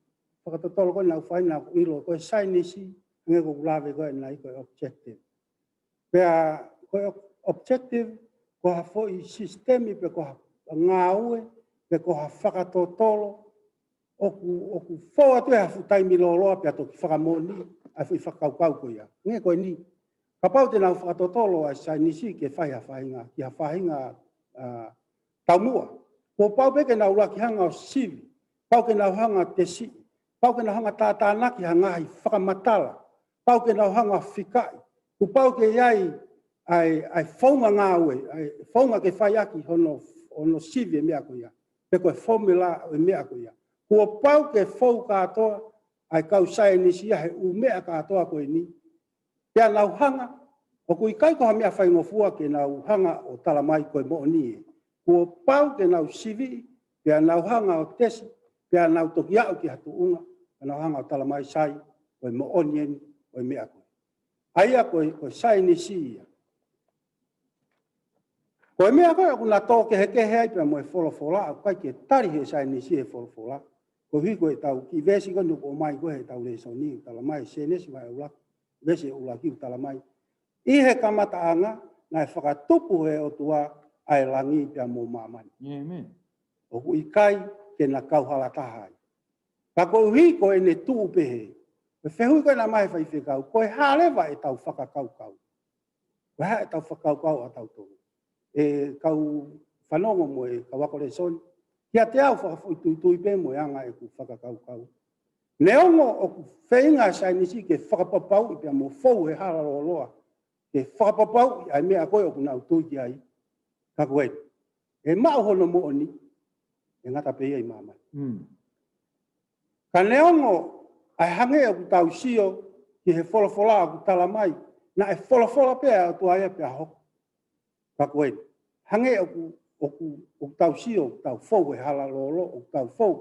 fakatotolo ko ē naʻa ku fai naʻa ku ʻilo ko e saienisi, hangē ko ʻeku lave ko ē ʻanenai ko e objective. Pea ko e ob-, objective, ko ha foʻi sisitemi pe ko ha ngāue, pe ko ha fakatotolo, ʻoku, ʻoku fou atu ʻi ha fuʻu taimi lōloa pea toki fakamoʻoniʻi ʻa e foʻi fakakaukau ko ia. Hangē ko eni. Kapau te nau fakatotolo ʻa e saienisi ke fai ha faʻahinga, ki ha faʻahinga, ʻa, taumuʻa. Kuo pau pē ke nau ʻuluaki hanga ʻo sivi, pau ke nau hanga ʻo tesiʻi, pau ke nau hanga ʻo tātānaki ha ngaahi fakamatala, pau ke nau hanga ʻo fikaʻi, kuo pau ke ʻi ai ʻa e, ʻa e founga ngāue, ʻa e founga ke fai ʻaki hono, hono sivi e meʻa ko ia, pe ko e fōmula ʻo e meʻa ko ia. Kuo pau ke fou kātoa ʻa e kau saienisi ia he ʻū meʻa kātoa ko eni, pea nau hanga, ʻoku ʻikai ko ha meʻa faingofua ke nau hanga ʻo tala mai ko e moʻoni ē. Kuo pau ke nau siviʻi, pea nau hanga ʻo tesi, pea nau toki aʻu ki ha tuʻunga, pea nau hanga ʻo tala mai, sai, ko e moʻoni eni ʻo e meʻa ko ē. ʻA ia ko e, ko e saienisi ia. Ko e meʻa ko ē ʻoku na tō kehekehe ai pea mo e folofola, ʻoku ʻikai ke tali ʻe he saienisi e folofola. Koeʻuhi ko ʻetau kiʻi veesi ko eni ʻoku ʻomai ko ē heʻetau lēsoni, ʻoku tala mai, Sēnesi vahe ʻuluaki, veesi ʻuluaki ʻoku tala mai, ʻi he kamataʻanga naʻe fakatupu ʻe he ʻOtua ʻa e langi pea mo māmani. ʻĒmeni. ʻOku ʻikai ke na kauhala taha ai. Ka koeʻuhi ko ʻene tuʻu pehē, ko e fehuʻi ko ē naʻe ʻomai ʻe he faifekau, ko e hā leva ʻetau fakakaukau? Ko e hā ʻetau fakakaukau ʻatautolu, ʻe kau fanongo mo e kau ako lēsoni? Kiate au, fakafoʻituitui pē mo e anga ʻeku fakakaukau. Neongo ʻoku feinga e saienisi ke fakapapauʻi pea mo fou he hala lōloa, ke fakapapauʻi ʻa e meʻa ko ē ʻoku nau tui ki ai. Ka ko ē, ʻe maʻu hono moʻoni, ʻe ngata pē ia ʻi māmani. Mm. Ka neongo ʻa e hangē ʻoku tau sio ki he folofola ʻoku tala mai, naʻe folofola pē ʻa e ʻOtua ia pea hoko. Ka ko ē, hangē ʻoku, ʻoku, ʻoku tau sio, ʻoku tau fou he hala lōloa, ʻoku tau fou,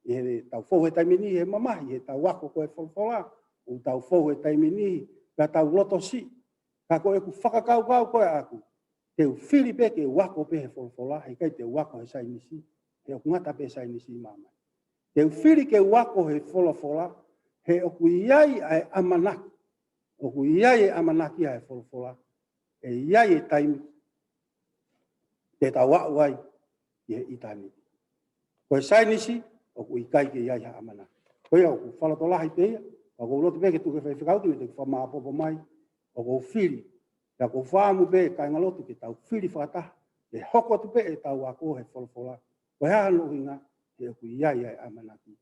ʻi heʻetau fou he taimi ni he mamahi, heʻetau ako ko ē folofola, ʻoku tau fou he taimi ni, pea tau loto siʻi. Ka ko ʻeku fakakaukau ko ē ʻaʻaku, te u fili pē ke u ako pē he folofola, he ʻikai te u ako he saienisi, he ʻoku ngata pē saienisi ʻi māmani. Te u fili ke u ako he folofola, he ʻoku ʻi ai ʻa e ʻamanaki. ʻOku ʻi ai e ʻamanaki ʻa e folofola, ʻe ʻi ai e taimi te tau aʻu ai ʻi he ʻitāniti. Ko e saienisi, ʻoku ʻikai ke ʻi ai ha ʻamanaki. Ko ia ʻoku fakalotolahi pē ia, ka ʻoku ou loto pē ke tuku e faifekau ke ne te fakamāpopo mai, ʻoku ou fili, pea ʻoku ou fakaʻamu pē kāingalotu ke tau fili fakataha, ke hoko atu pē ʻetau ako he folofola. Ko e hā hono ʻuhinga, he ʻoku ʻi ai ʻa e ʻamanaki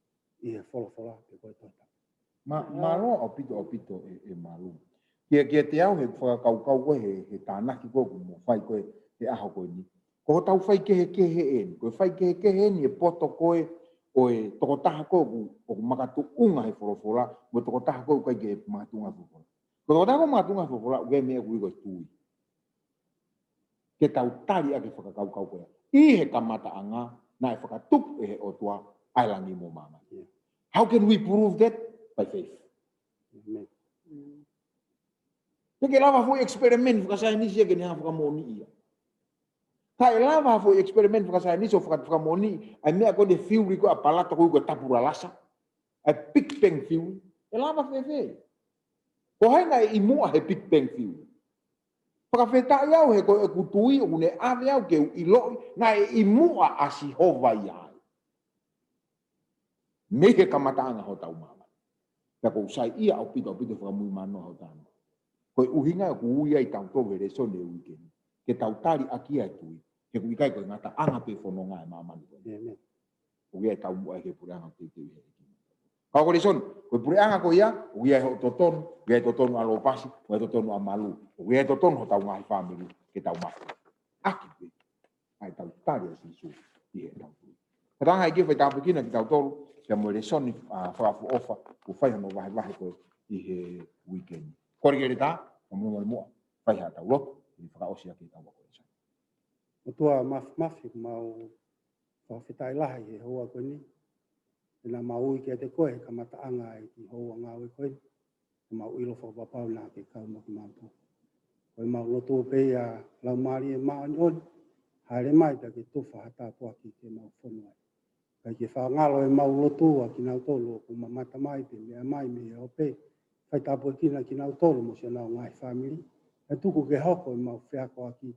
ʻi he folofola pe ko e tohi tapu. Ma, mālō ʻaupito, ʻaupito ē, ē Malu. Kiate, kiate au he fakakaukau ko ē he, he tānaki ko ē ʻoku mo fai ko ē he ʻaho ko eni. Ko hotau faikehekehe eni. Ko e faikehekehe eni e poto ko ē ʻo e tokotaha ko ē ʻoku, ʻoku makatuʻunga he folofola, mo e tokotaha ko ē ʻoku ʻikai ke makatuʻunga he folofola. Ko e tokotaha ko ē makatuʻunga he folofola, ʻoku ʻi ai e meʻa ʻoku ui ko e tui. Ke tau tali ʻaki e fakakaukau ko ia. ʻI he kamataʻanga, naʻe fakatupu ʻe he ʻOtua ʻa e langi mo māmani. How can we prove that? By faith. Amen. Te ke lava foʻi experiment fakasaienisi ia ke ne hanga fakamoʻoniʻi ia. Ka ʻe lava foʻi experiment fakasaienisi ʻo faka-, fakamoʻoniʻi ʻa e meʻa ko ē theory ko ē ʻa Palato ko ē ko e tabula rasa. ʻA e Big Bang theory. ʻE lava fēfē? Ko hai naʻe ʻi muʻa he Big Bang theory? Fakafetaʻi au he ko ʻeku tui ʻoku ne ʻave au ke u ʻiloʻi naʻe ʻi muʻa ʻa Sihova ia ai. Mei he kamataʻanga hotau māmani. Pea ʻoku ou saiʻia ʻaupito, ʻaupito fakamuimui mānoa hotau. Ko e ʻuhinga ʻoku ui ai tautolu he lēsoni e uike ni. Ke tau tali ʻaki ʻa e tui. He ʻoku ʻikai ko e ngataʻanga pē fononga e māmani ko eni. Amen. ʻOku ʻi ai e taumuʻa ki he puleʻanga teuteu he ʻEiki. Ka ko e lēsoni, ko e puleʻanga ko ia, ʻoku ʻi ai hoʻo totonu, ʻoku ʻi ai e totonu ʻa Lopasi, ʻoku ʻi ai e totonu ʻa Malu, ʻoku ʻi ai e totonu hotau ngaahi fāmili, ke tau maʻu. ʻAki pē, ʻa ʻetau tali ʻa Sīsū ʻi heʻetau tui. Ka tau hanga ʻEiki ʻo faitāpuekina kitautolu, pea mo e lēsoni, ʻa, fakaʻofoʻofa, kuo fai hono vahevahe ko ē ʻi he uike ni. Kole ke le tā, ka muna mole muʻa, fai haʻatau lotu, ʻi he fakaʻosi ʻaki ʻetau ako lēsoni. ʻOtua Māfimafi, mau fakafetaʻi lahi he houa ko eni. He naʻa mau ui kiate koe he kamataʻanga ʻa e kiʻi houa ngāue ko eni. Mau ʻilo fakapapau naʻa ke kau mo kimautolu. Ko ʻemau lotu pē ia Laumālie Māʻoniʻoni. Hāʻele mai pea ke tufa ha tāpuaki ke mau fonu ai. Kae ke fakangalo ʻemau lotu ʻa kinautolu ʻoku mamata mai pe meʻa mai mei he ope. Faitāpuekina kinautolu mo siʻonau ngaahi fāmili. Kae tuku ke hoko ʻemau feakoʻaki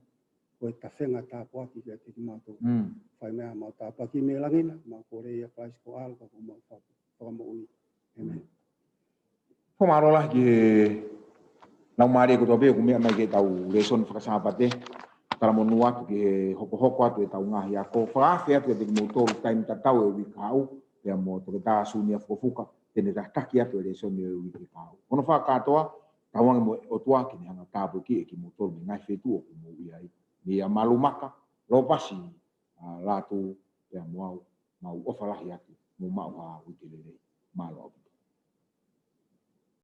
ko e tafenga tāpuaki kiate kimautolu. Mm. Fai meʻa mau tāpuaki mei langi na, mau kole ʻia Kalaisi ko ho ʻAlo ko homau Fakamoʻui. ʻĒmeni. Fakamālō lahi ki he laumālie kotoa pē ʻoku meʻa mai ki heʻetau lēsoni Fakasāpate. Talamonū atu ki he hokohoko atu ʻetau ngaahi ako. Fakaafe atu kiate kimoutolu taimi tatau e uike kahaʻu, pea mo Toketā Sunia Fukofuka, te ne tataki atu e lēsoni e uike kahaʻu. Hono fakakātoa, tauange mo e ʻOtua ke ne hanga tāpuakiʻi kimoutolu mei he ngaahi feituʻu ʻoku mou ʻi ai. Mei a Malumaka, Lopasi, ʻa Lātū, pea mo au, mau ʻofa lahi atu, mou maʻu ha uike lelei, mālō ʻaupito.